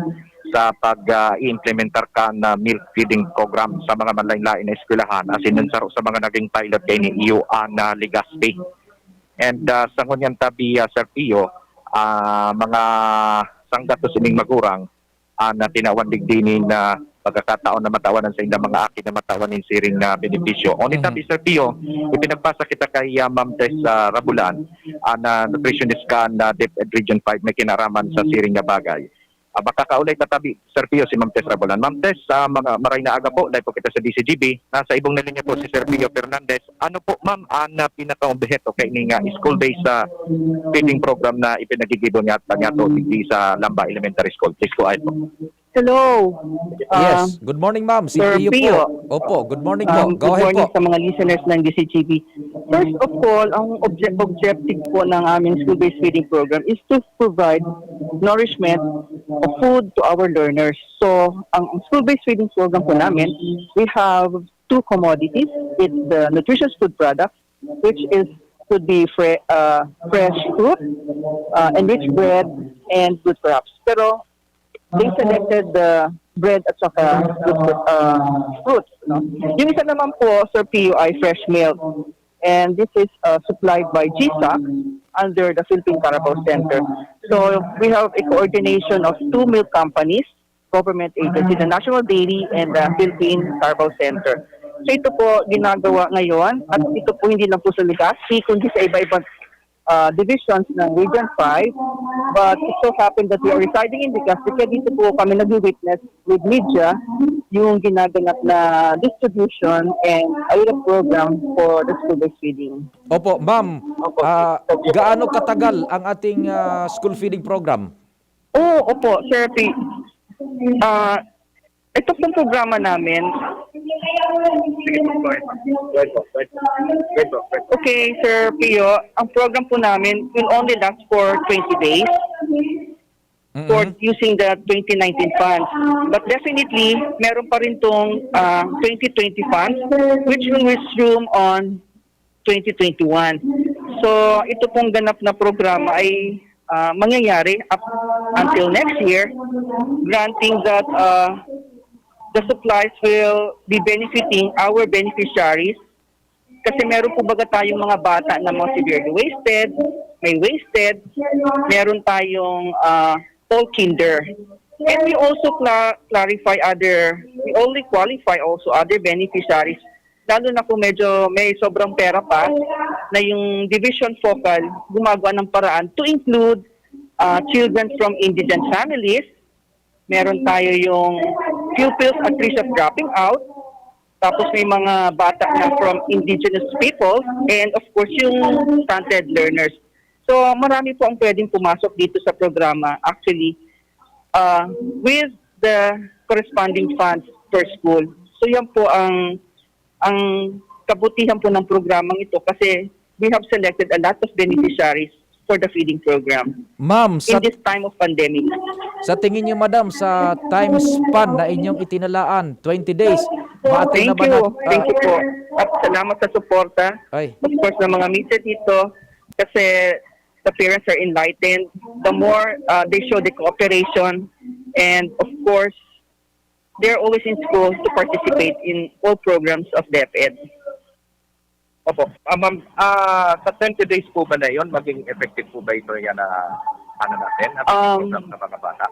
sa pag, ah, i-implementar kan na milk feeding program sa mga manlain-lain na eskwelahan, asin nun saro sa mga naging pilot kaini iyo an, ah, Legazpi. And, ah, sa ngunyan tabi, ah, Sir Pio, ah, mga sanggatos ining magurang, ah, na tinawan digdi nin, ah, pagkakataon na matawan an saindang mga aki na matawan nin siring na benepisyo. Only Mhm. tabi, Sir Pio, ipinagpasa kita kay, ah, Ma'am Tess, ah, Rabulan, an, ah, nutritionist kan DepEd Region five, may kinaaraman sa siring na bagay. Ah, makakaulay ta tabi, Sir Pio, si Ma'am Tess Rabulan. Ma'am Tess, ah, mga, maray na aga po, live po kita sa D C G B. Nasa ibong na linya po si Sir Pio Fernandez. Ano po, ma'am, an, ah, pinakaobheto kaini nga school-based sa feeding program na ipinagigibo niya, niyato digdi sa Lamba Elementary School? Please go ahead po. Hello. Ah, Yes. Good morning, ma'am. Si Sir Pio Pio. po. Opo, good morning po. Um, Go good ahead morning po. sa mga listeners ng D C G B. First of all, ang obje- objective po ng aming school-based feeding program is to provide nourishment of food to our learners. So, ang ang school-based feeding program po namin, we have two commodities. It's the nutritious food products, which is could be fre- uh, fresh fruit, uh, enriched bread, and fruit wraps. Pero they selected the bread at saka fruit, uh, fruits. No? Yung isa naman po, Sir Pio, ay fresh milk. And this is uh, supplied by G SAC under the Philippine Carabao Center. So we have a coordination of two milk companies, government agency, the National Dairy and the Philippine Carabao Center. So ito po ginagawa ngayon at ito po hindi lang po sa Legazpi kundi sa iba-ibang uh, divisions ng Region five. But it so happened that we are residing in Legazpi, kaya dito po kami nag-witness with media yung ginaganap na distribution and a little program for the school-based feeding. Opo, ma'am, ah, gaano katagal ang ating ah, school feeding program? Oo, opo, Sir P. Ah, ito pong programa namin. Okay, Sir Pio, ang program po namin will only last for twenty days for Mm-mm. using the twenty nineteen funds. But definitely, meron pa rin tong ah, twenty twenty funds which will resume on twenty twenty-one. So, ito pong ganap na programa ay ah, mangyayari up until next year, granting that ah, the supplies will be benefiting our beneficiaries. Kasi meron po baga tayong mga bata na mga severely wasted, may wasted, meron tayong ah, all kinder. And we also cla- clarify other, we only qualify also other beneficiaries, lalo na kung medyo may sobrang pera pa, na yung division focal gumagawa ng paraan to include ah, children from indigent families, meron tayo yung pupils at risk of dropping out, tapos may mga bata na from indigenous people, and of course yung stunted learners. So, marami po ang pwedeng pumasok dito sa programa, actually, ah, with the corresponding funds per school. So, yan po ang, ang kabutihan po ng programang ito kasi we have selected a lot of beneficiaries for the feeding program Ma'am, in sa, this time of pandemic. sa tingin niyo, madam, sa time span na inyong itinalaan, twenty days, maatay na Thank ba you. nat-, Thank you po. At salamat sa suporta. Ay, Of course, ng mga media dito. Kasi the parents are enlightened. The more uh, they show the cooperation. And of course, they're always in school to participate in all programs of DepEd. Opo. Ah, ma'am, ah, sa twenty days po ba na yun, maging effective po ba ito yan na ano natin, ang Um, program sa mga bata?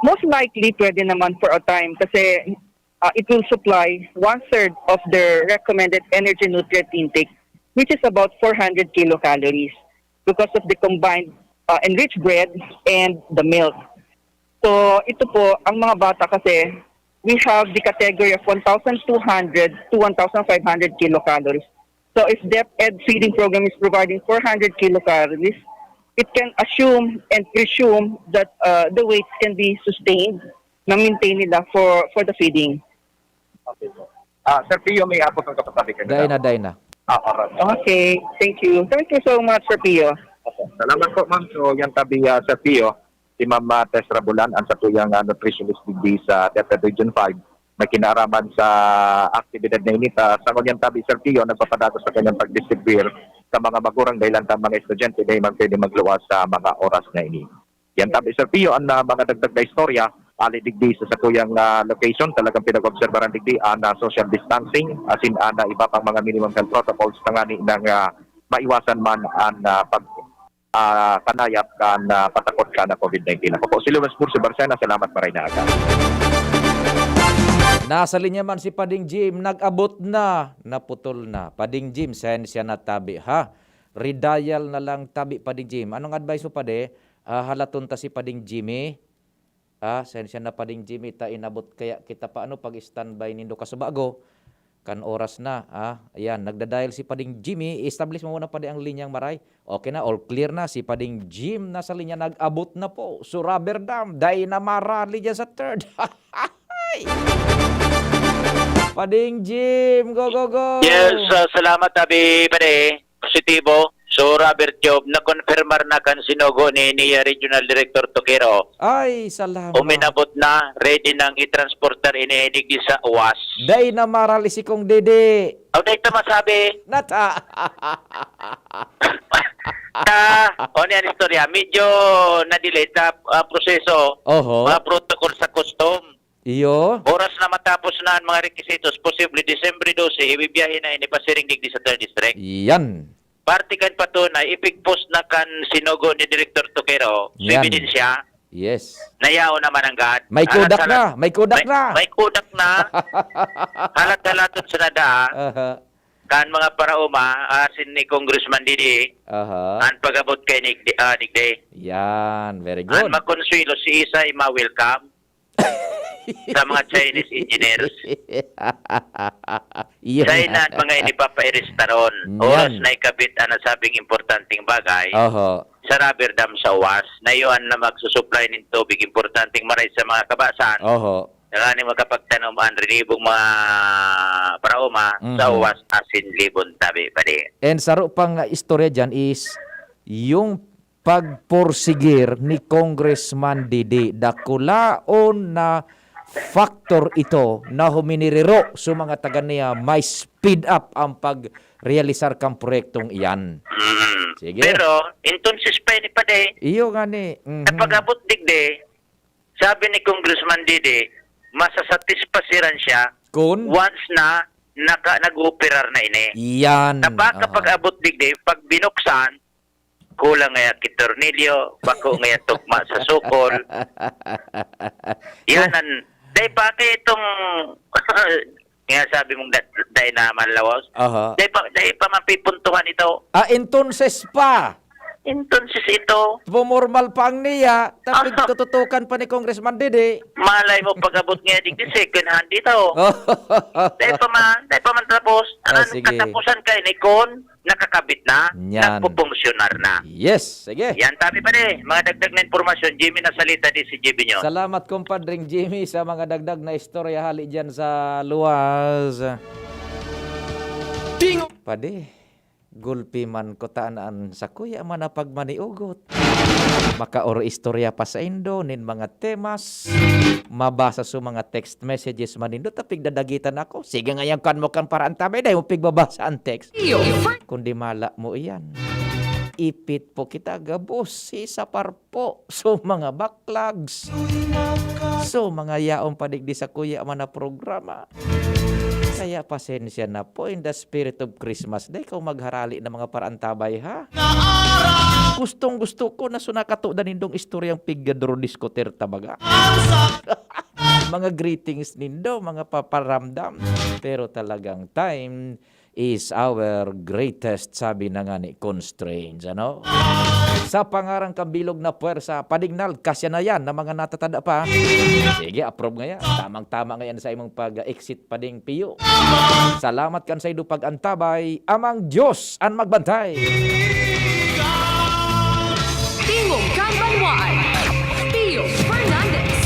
Most likely, pwede naman for a time kasi uh, it will supply one-third of their recommended energy nutrient intake, which is about four hundred kilocalories because of the combined uh, enriched bread and the milk. So, ito po, ang mga bata kasi, we have the category of one thousand two hundred to one thousand five hundred kilocalories. So, if DepEd feeding program is providing four hundred kilocalories, it can assume and presume that uh, the weight can be sustained na maintain nila for, for the feeding. Okay po. Ah, Sir Pio, may abot ang kapatabi kayo. Dai na, dai na. Ah, alright. Okay, thank you. Thank you so much, Sir Pio. Opo. Salamat po, ma'am. So, yan tabi, ah, Sir Pio, si Ma'am, ah, Tess Rabulan, ang satuyang, ah, nutritionist digdi sa DepEd Region five, na kinaaraman sa aktibidad na init. Ah, sa ngunyan tabi, Sir Pio, nagpapadagos sa kanyang pagdistribuyar sa mga magurang dahil ang mga estudyante na man pwede magluwas sa mga oras na ini. Yan tabi, Sir Pio, ang, ah, mga dagdag na istorya, ali digdi sa sakuyang, ah, location, talagang pinag-obserbaran digdi ang, ah, social distancing, asin ang, ah, iba pang mga minimum health protocols, tangani nang, ah, maiwasan man ang, ah, pag, ah, kanayap kan, ah, patakot kan COVID nineteen. Ako po si Lawrence Murcio Barcena, salamat, maray na aga. Nasa linya man si Pading Jim, nag-abot na, naputol na. Pading Jim, sensya na tabi, ha? Redial na lang tabi, Pading Jim. Anong advice mo, Padi? Ah, halaton ta si Pading Jimmy? Ah, sensya na, Pading Jimmy, ta inabot kaya kita pa, ano, pag-standby nindo kasubago. Kan oras na, ah. Ayan, nagda-dial si Pading Jimmy. I-establish mo muna, Padi, ang linyang maray. Okay na, all clear na. Si Pading Jim nasa linya, nag-abot na po. So, Rubber Dam, dai na marali dyan sa third. Pading Jim, go, go, go! Yes, ah, salamat, Abi, Padi. Positibo. So, Robert Job, na-confirmar na kan sinugo ni, ni Regional Director Toquero. Ay, salamat. Uminabot na, ready nang i-transportar ini digdi sa uwas. Dai na marali si Kong Dede. Aw, dai ta masabi. Nata. Ta, o niyan istorya, medyo na-delay ta ah, proseso, Oho. mga protocol sa custom. Iyo. Oras na matapos na ang mga requisitos, posible Disyembre dose, ibibiyahe na ini pasiring digdi sa third district. Yan. Parte kan patunay, ipigpost na kan sinugo ni Director Toquero, sa Yan. ebidensya, Yes. nayaon naman ang gad. May kodak Halat-halat- na, may kodak may, na. May kodak na. Halat-halaton sa nadaa, Aha. kan mga paraoma, asin ni Congressman Didi, Aha. ang pag-abot kay Nig, ah, Digday. Yan, very Ang good. makonsuelo, si Isay ma-welcome sa mga Chinese engineers. Yun. China at mga inipapairista ron. Yan. Oras na ikabit ang nasabing importanteng bagay Oho. sa rubber dam sa uwas, na iyon na magsusupply ng tubig importanteng maray sa mga kabasan. Oho. Nangani makapagtanom ang rinibong mga paraoma sa Mhm. uwas asin libon tabi, Padi. And saro pang istorya dyan is yung pagporsigir ni Congressman Didi. Dakulaon na factor ito na huminiriro sa mga taga niya may speed up ang pag-realisar kang proyektong iyan. Mm. Sige. Pero, entonces pa ini, Padi, Iyo nga ni. Mhm. sa pag-abot digdi, sabi ni Congressman Didi, masasatisfasiran siya Kun? once na naka, nag-ooperar na ini. Yan. Na baka Aha. pag-abot digdi, pag binuksan, kulang ngaya ki tornilyo, bako ngaya tugma sa sukol. Yan ang, dahil pa kaya itong, nga sabi mong da- dahil na manlawas, Aha. dahil pa, dahil pa mapipuntuhan ito. Ah, entonces pa. Entonces ito, Pumormal pa ang niya, tapos Aha. tututukan pa ni Congressman Didi. Malay mo pag-abot nga digdi, second hand dito. Dahil pa man, dahil pa man tapos, Ah, ang sige. katapusan kay ni Con, nakakabit na, Yan. nagpupunksyunar na. Yes, sige. Yan, tabi pa ni, mga dagdag na impormasyon, Jimmy Nasalita, D C G B News. Salamat, kumpadring Jimmy, sa mga dagdag na istorya hali dyan sa luwas. Tingog. Padi, gulpi man ko tanan sa kuya man na pagmaniugot. Makaoro istorya pa sa indo nin mga temas. Mabasa sa mga text messages man nindo, tapig dadagitan ako. Sige nga yan, kan mo kan para antabay, dahil mo pigbabasa ang text. Kundi mala mo iyan. Ipit po kita, gabos, si sapar po. So, mga baklags. So, mga yaon pa digdi sa kuya man na programa. Kaya pasensya na po, in the spirit of Christmas Day, kung magharali na mga paraantabay, ha? Gustong gusto ko na sunakato na nindong istoryang pigadro diskuter tabaga. Mga greetings nindo, mga paparamdam. Pero talagang time is our greatest, sabi na nga ni, constraints, ano? Sa pangarang kabilog na puwersa, padignal, kasya na yan na mga natatada pa. Sige, approve nga yan. Tamang-tama nga yan sa imong pag-exit pading piyo. Salamat kan sa indo pag-antabay. Amang Diyos an magbantay. Tingog kan Banwaan, Pio Fernandez.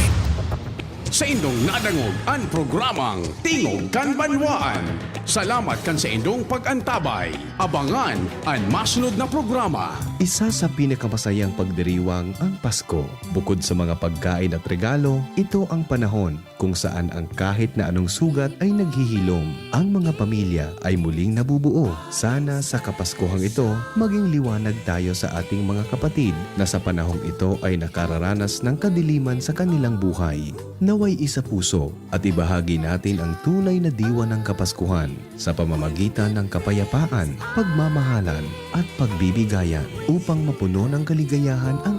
Saindong nadangog an programang Tingog kan Banwaan. Salamat kan saindong pag-antabay. Abangan an masunod na programa. Isa sa pinakamasayang pagdiriwang ang Pasko. Bukod sa mga pagkain at regalo, ito ang panahon kung saan ang kahit na anong sugat ay naghihilom. Ang mga pamilya ay muling nabubuo. Sana sa Kapaskuhang ito, maging liwanag tayo sa ating mga kapatid na sa panahong ito ay nakararanas ng kadiliman sa kanilang buhay. Naway isa puso at ibahagi natin ang tunay na diwa ng Kapaskuhan sa pamamagitan ng kapayapaan, pagmamahalan, at pagbibigayan upang mapuno ng kaligayahan ang